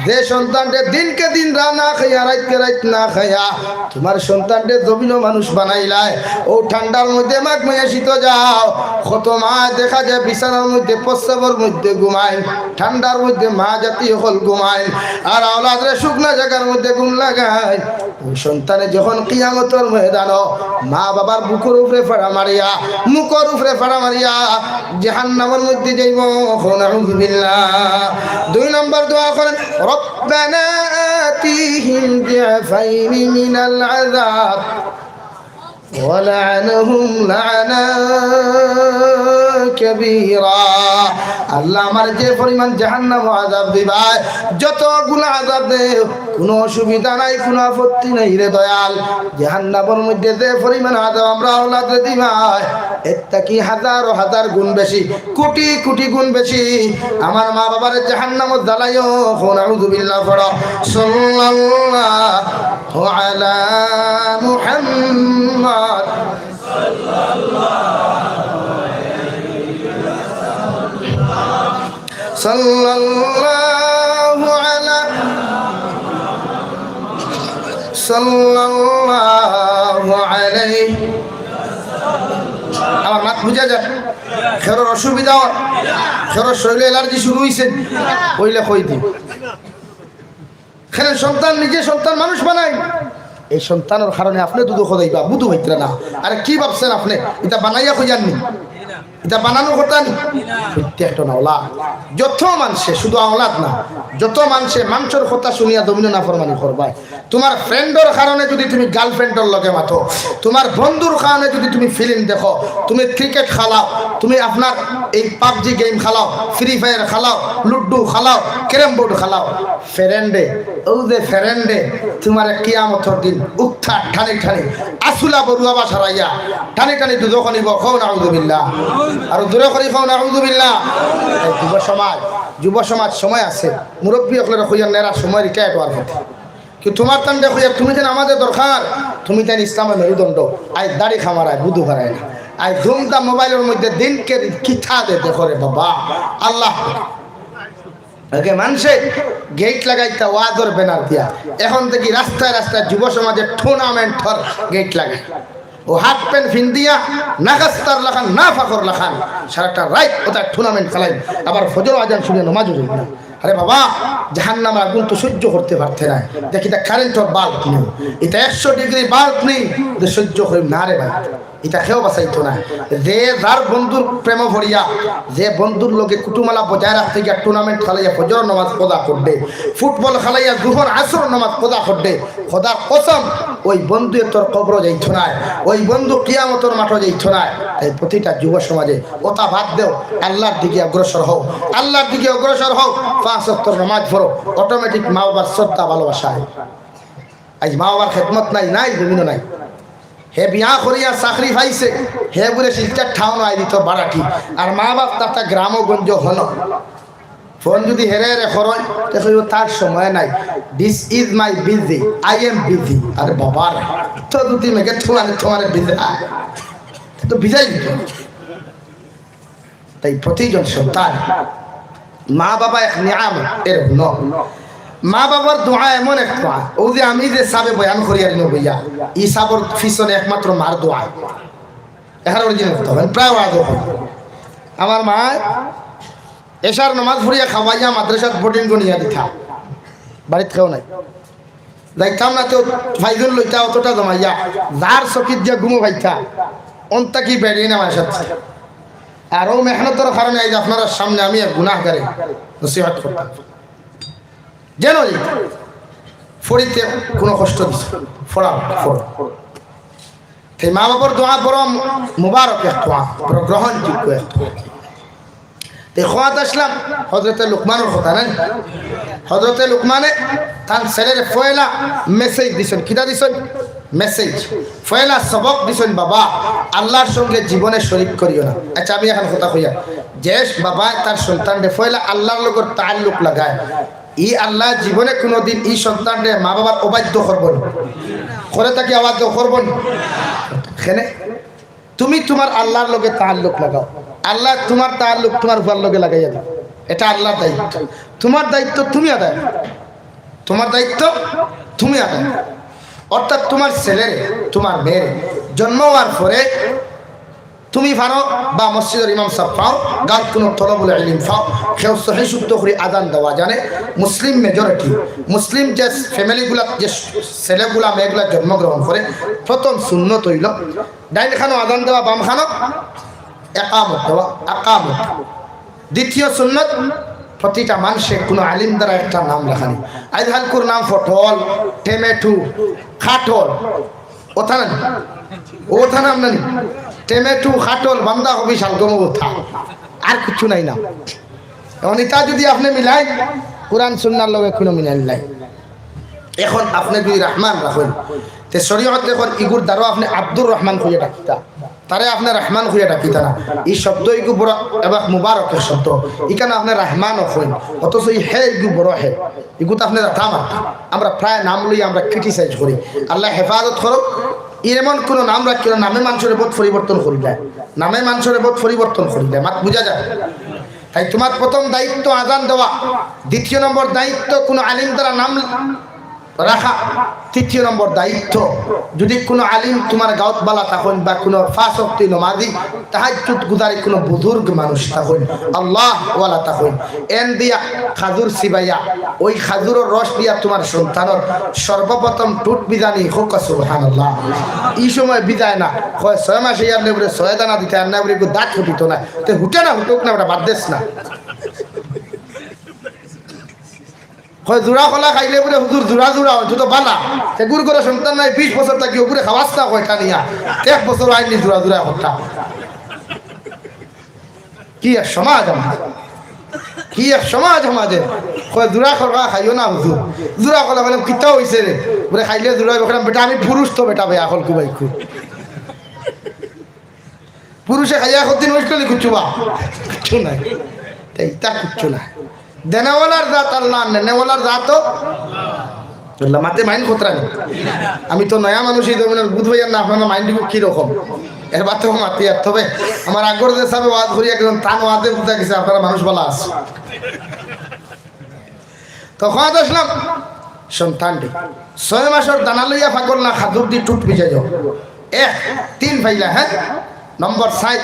যে সন্তানরে দিনকে দিন রা না খাইয়া, রাইতকে রাইত না খাইয়া, তোমার সন্তানরে জমিনো মানুষ বানাইলায়, ও ঠান্ডার মধ্যে মাঘ মাইয়া শীত যাও, কত মা দেখা যায় বিছানার মধ্যে, প্রস্রাবর মধ্যে ঘুমাইন, ঠান্ডার মধ্যে মা জাতি হকল ঘুমাইন, আর আওলাদরে শুকনা জাগার মধ্যে ঘুম লাগাইন। ও সন্তানে যখন কিয়ামতর ময়দানো মা বাবার বুকুর উপরে ফাড়া মারিয়া, মুখর উপরে ফাড়া মারিয়া জাহান্নামর মধ্যে যাইব, কও নাউজুবিল্লাহ। দুই নম্বর দোয়া করেন, ربنا آتهم ضعفين من العذاب ولعنهم لعنا كبيرا। আল্লাহ, আমার যে পরিমাণ জাহান্নামো আযাব দিবায়, যতগুলা আযাব দেও, কোনো অসুবিধা নাই, কোনো আপত্তি নাই রে দয়াল। জাহান্নামর মধ্যে যে পরিমাণ আযাব আমরা আওলাদরে দিবায়, এর থাকি হাজারো হাজার গুণ বেশি, কোটি কোটি গুণ বেশি। আমার মা বাবারে জাহান্নামো জ্বালাইও, কও নাউজুবিল্লাহ পড়ো। সাল্লাল্লাহু আলা মুহাম্মদ। সাল্লাল্লাহু আলা, সাল্লাল্লাহু আলাইহি। আমার মাত বুঝা যায়? কেউর অসুবিধা অর? কেউর শরীরে অ্যালার্জি শুরু অইছে? অইলে কই দিন। কেনে সন্তান নিজে সন্তান মানুষ বানাইন। এই সন্তানর কারণে আপনে দুজখো যাইবা, বুঝো হইতরা না। আরে কি ভাবছেন আপনে? ইটা বানাইয়া কইয়ার নি? ইটা বানানো কথা নি? প্রত্যেকটা না, আওলাদ। যত মানষে, শুধু আওলাদ না, যত মানষে মানষর কথা শুনিয়া জমিনো নাফরমানি করবায়। তোমার ফ্রেন্ডর কারণে যদি তুমি গার্লফ্রেন্ডর লগে মাতো, তোমার বন্ধুর কারণে যদি তুমি ফিল্ম দেখো, তুমি ক্রিকেট খেলাও, তুমি আপনার এই পাবজি গেম খেলাও, ফ্রি ফায়ার খেলাও, লুডু খেলাও, ক্যারম বোর্ড খেলাও, ফ্রেন্ডে, ও যে ফ্রেন্ডে, তোমারে কিয়ামতর দিন উক্তা ঠানি ঠানি আসুলা বড়ুয়া বাসারাইয়া ঠানি ঠানি দুজখো নিব, কও নাউজুবিল্লাহ। আর জোরে করি কও নাউজুবিল্লাহ। এই যুব সমাজ, যুব সমাজ সময় আছে, মুরব্বী অকলরে কইয়ার নেরা সময় রিটায়ার্ড অওয়ার কথা। কি তোমার তান দেখো, তুমি যেন আমাদের দরকার, তুমি যেন ইসলামের মেরুদণ্ড। আই দাড়ি খামারায়, বুধু খারায় না। আই ধুমধাম মোবাইলর মধ্যে দিনকে দিন কিতা দে দেখো রে বাবা। আল্লাহ। আগে মানষে গেট লাগাইতা ওয়াজর ব্যানার দিয়া, এখন দেখি রাস্তায় রাস্তায় যুব সমাজের টুর্নামেন্টর গেট লাগায়। ও হাফ প্যান্ট ফিন্দিয়া না কাস্তার লাখান, না ফাঁকর লাখান, সারাটা রাইত ওটা টুর্নামেন্ট খেলাইন, আবার ফজর আজান শুনে নমাজও যাইন না। আরে বাবা, জাহান্নামের আগুন তো সহ্য করতে পারতে না। দেখি, ইটা কারেন্টর বাল্ব নি, ইটা একশো ডিগ্রি বাল্ব নি যে সহ্য করি না রে ভাই, ইটা কেউ বাঁচাইতো না। যে যার বন্ধুর প্রেমে পড়িয়া, যে বন্ধুর লগে কুটুমালা বজায় রাখতে গিয়া টুর্নামেন্ট খেলাইয়া ফজর নামাজ কাজা করবে, ফুটবল খেলাইয়া জোহর আসর নামাজ কাজা করবে, খোদার কসম, ওই বন্ধুয়ে তোর কবরো যাইতো নায়, ওই বন্ধু কিয়ামতর মাঠো যাইতো নায়। তাই প্রতিটা যুব সমাজে ওটা বাদ দেও, আল্লাহর দিকে অগ্রসর হও, আল্লাহর দিকে অগ্রসর হও, পাঁচ ওয়াক্তর নামাজ পড়ো, অটোমেটিক মা বাবার শ্রদ্ধা ভালোবাসা হয়। আজ মা বাবার খেদমত নাই, নাই, জমিনও নাই। হে বিয়া করিয়া চাকরি পাইছে, হে বুলে শিলচর টাউন আই দিত বাড়াটি, আর মা বাপ তাতা গ্রামও গঞ্জ হন। ফোন যদি হেরে হেরে করইন, তে কইব, "তার সময় নাই, this is my busy, I am busy।" আরে বাবা রে, তো যদি মেঘে তোমারে, তোমারে বিজা, তো বিজাই দিত। তাই প্রতিজন সন্তান, মা বাবা এক নিয়ামত, এর ন। মা বাবার দোয়া এমন এক দোয়া, ও যে আমি যে সাবে বয়ান করি আর নবইয়া, ই সাবর পিছনে একমাত্র মার দোয়া। এখানে অরিজিনাল কথা হয়, প্রায় ওয়াজ হয়। আমার মা এশার নামাজ পড়িয়া খাওয়াইয়া মাদ্রাসাত বোর্ডিং গনিয়া দিতা, বাড়িত কেউ নাই। যাইতাম না তো ফাইজুল লইতা অতটা জমাইয়া, যার চকিত দিয়া ঘুমো পাইতা, অন্তা কি বেরিয়ে না আমার সাথে। আর ও মেহনতর কারণে আজ আপনারা সামনে আমি এক গুনাহগারে নসিহত করতাম। যেন পড়িতে কোনো কষ্ট দিছে, পড়া, পড়ো। তাই মা বাবার দোয়া বড় মুবারক এক দোয়া, বড় গ্রহণযোগ্য এক দোয়া। তে খোয়াত আসলাম হজরতে লুকমানর কথা নাই? হজরতে লুকমানে তান ছেলেরে পয়লা মেসেজ দিছইন। কিতা দিছইন? মেসেজ। পয়লা সবক দিছইন, "বাবা, আল্লাহর সঙ্গে জীবনে শরিক করিও না।" আচ্ছা, আমি এখন কথা কইয়া, যে বাবা তার সন্তানরে পয়লা আল্লাহর লগর তাল্লুক লাগায়, ই আল্লাহ জীবনে কোনোদিন ই সন্তানরে মা বাবার অবাধ্য করবো না। করে থাকি আবাধ্য করবো না। কেনে? তুমি তোমার আল্লাহর লগে তাল্লুক লাগাও, আল্লাহ তোমার তাল্লুক তোমার ফুয়ার লগে লাগাইয়া দিবা। এটা আল্লাহর দায়িত্ব। তোমার দায়িত্ব তুমি আদায় করো। তোমার দায়িত্ব তুমি আদায় করো। অর্থাৎ তোমার ছেলেরে, তোমার মেয়েরে জন্ম হওয়ার পরে তুমি পারো বা মসজিদর ইমাম সাব পাও, গাঁওত কোনো তলবুল ইলিম পাও, কেউ সহি শুদ্ধ করি আজান দেওয়া জানে, মুসলিম মেজরিটি, মুসলিম যে ফ্যামিলিগুলা, যে ছেলেগুলা মেয়েগুলা জন্মগ্রহণ করে, প্রথম সুন্নত হইল ডাইন খানো আজান দেওয়া, বাম খানো একামত দেওয়া, আকামত। দ্বিতীয় সুন্নত, প্রতিটা মানুষে কোনো আলিম দ্বারা একটা নাম রাখানি। আইজ হালকুর নাম ফটল, টেমেটু, খাটল, ওঠা না নি? ওঠা নাম না নি? টেমেটু, খাটল, বান্ধাকপি, শালগম, ওঠা। আর কিছু নাই নাম। এখন ইটা যদি আপনি মিলাই, কোরআন সুন্নার লগে কোনো মিলাইল নাই। এখন আপনি যদি রহমান রাখেন, তে শরীয়ত এখন ইগুর দ্বারা আপনি আব্দুর রহমান কইয়া ডাকিতা, তারে আপনি রহমান কইয়া ডাকিতা না। এই শব্দ ইগু বড় এবং মুবারকের শব্দ, ইখানে আপনি রহমান কইন, অথচ এই হে ইগু বড় হে, ইগু তো আপনি রাখা মারতা। আমরা প্রায় নাম লই আমরা ক্রিটিসাইজ করি। আল্লাহ হেফাজত করো। এর এমন কোনো নাম রাখিও না, নামে মানুষের বোধ পরিবর্তন করি দেয়, নামে মানুষের বোধ পরিবর্তন করি দেয়। মাত বুঝা যায়? তাই তোমার প্রথম দায়িত্ব আজান দেওয়া, দ্বিতীয় নম্বর দায়িত্ব কোনো আলিম দ্বারা নাম রাখা, তৃতীয় নম্বর দায়িত্ব যদি কোনো আলিম তোমার গাঁওত বালা থাকইন বা কোনো পাঁচ ওয়াক্ত নমাজি, তাহাজ্জুদ গুজারি কোনো বুজুর্গ মানুষ থাকইন, আল্লাহ ওয়ালা থাকইন, এন দিয়া খাজুর চিবাইয়া, ওই খাজুরর রস দিয়া তোমার সন্তানর সর্বপ্রথম টুট বিজানি হোক, সুবহানাল্লাহ। এই সময় বিজায় না, কয় ছয় মাসে ইয়ার নেবরে ছয় দানা দিতে আর না বলে দাঁত ফুটিত না, তে হুটে না হুটুক না, ওটা বাদ দেস না। কয় জোড়া কলা খাইলে বুলে হুজুর জোড়া জোড়া অয়, তো বালা। তে গুর করে সন্তান নাই, বিশ বছর থাকি ওগুরে খাওয়াস না কয়টা নিয়া, এক বছর আইনি জোড়া জোড়া কথা। কি এক সমাজ আমার, কি এক সমাজ আমাদের। কয় জোড়া কলা খাইও না হুজুর, জোড়া কলা বলে কিতা হইছে রে? বলে খাইলে জোড়া অইবো। বেটা আমি পুরুষ তো বেটা ভাই, আকল কুবাই কু। পুরুষে খাইয়া কতদিন হইছিল নি? কিচ্ছু বা, কিচ্ছু নাই। তাই তা কিচ্ছু নাই। দেনেওয়ালার জাত আল্লাহ, নেনেওয়ালার জাতও আল্লাহ। মাতে মাইন্ড খতরা নেই। আমি তো নয়া মানুষ, এই ধরনের বুঝ পাইয়ার না আপনারা মাইন্ড কিরকম। এর বাদ তো মাতি আর তবে আমার আগর যে সাবে ওয়াজ করি একজন তান ওয়াজে বুঝা গেছে আপনারা মানুষ বালা আছে। তো খোয়াত আসলাম সন্তানটি ছয় মাসর দানা লইয়া পাগল না খাদুর দি টুট ভিজাই যাও। এক, তিন পাইলা, হ্যাঁ? নম্বর সাত,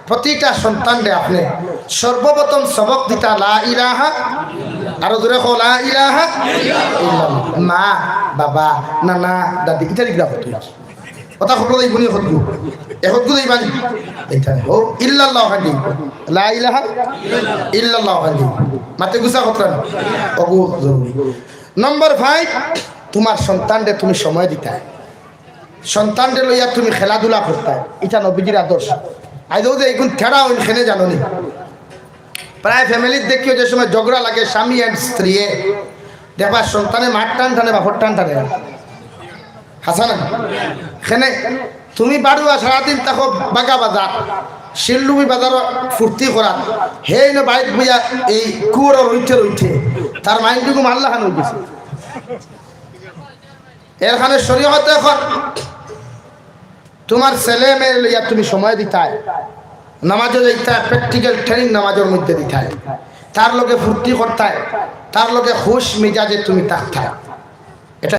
প্রতিটা সন্তানরে আপনি সর্বপ্রথম সবক দিতা লা ইলাহা, আরো জোরে কও লা ইলাহা ইল্লাল্লাহ। মা, বাবা, নানা, দাদি, ইত্যাদি গ্রাম হতো। কথা হকল এই বুনি হকগু। এ হকগু এই বাড়ি। এইখানে হো ইল্লাল্লাহ খালি। লা ইলাহা ইল্লাল্লাহ খালি। মাতে গুছা কথা না। অগু জরুরি। নম্বর পাঁচ, তোমার সন্তানরে তুমি সময় দিতায়। সন্তানরে লইয়া তুমি খেলাধুলা করতায়। ইটা নবীজির আদর্শ। আইজও যে এইগুন তেড়া অইন কেনে জানো নি? প্রায় ফ্যামিলিত দেখিও যে সময় ঝগড়া লাগে স্বামী and স্ত্রীয়ে, দেখবা সন্তানে মার টান টানে, বাপর টান টানে না। হাছা না? কেনে তুমি বাড়ুয়া সারাদিন থাকো বাগা বাজার, শিলডুবি বাজারো ফুর্তি করাত, হেই না বাইক বইয়া এই কুয়োর রইতে রইতে তার মাইন্ড টুকু মারলা খান হয়ে গেছে। এর কারণে শরীয়তে এখন তোমার ছেলে মেয়ে লইয়া তুমি সময় দিতায়, নামাজে যাইতায়, প্র্যাকটিক্যাল ট্রেনিং নামাজের মধ্যে দিতায়, তার লগে ফুর্তি করতায়, তার লগে খুশ মিজাজে তুমি থাকতায়।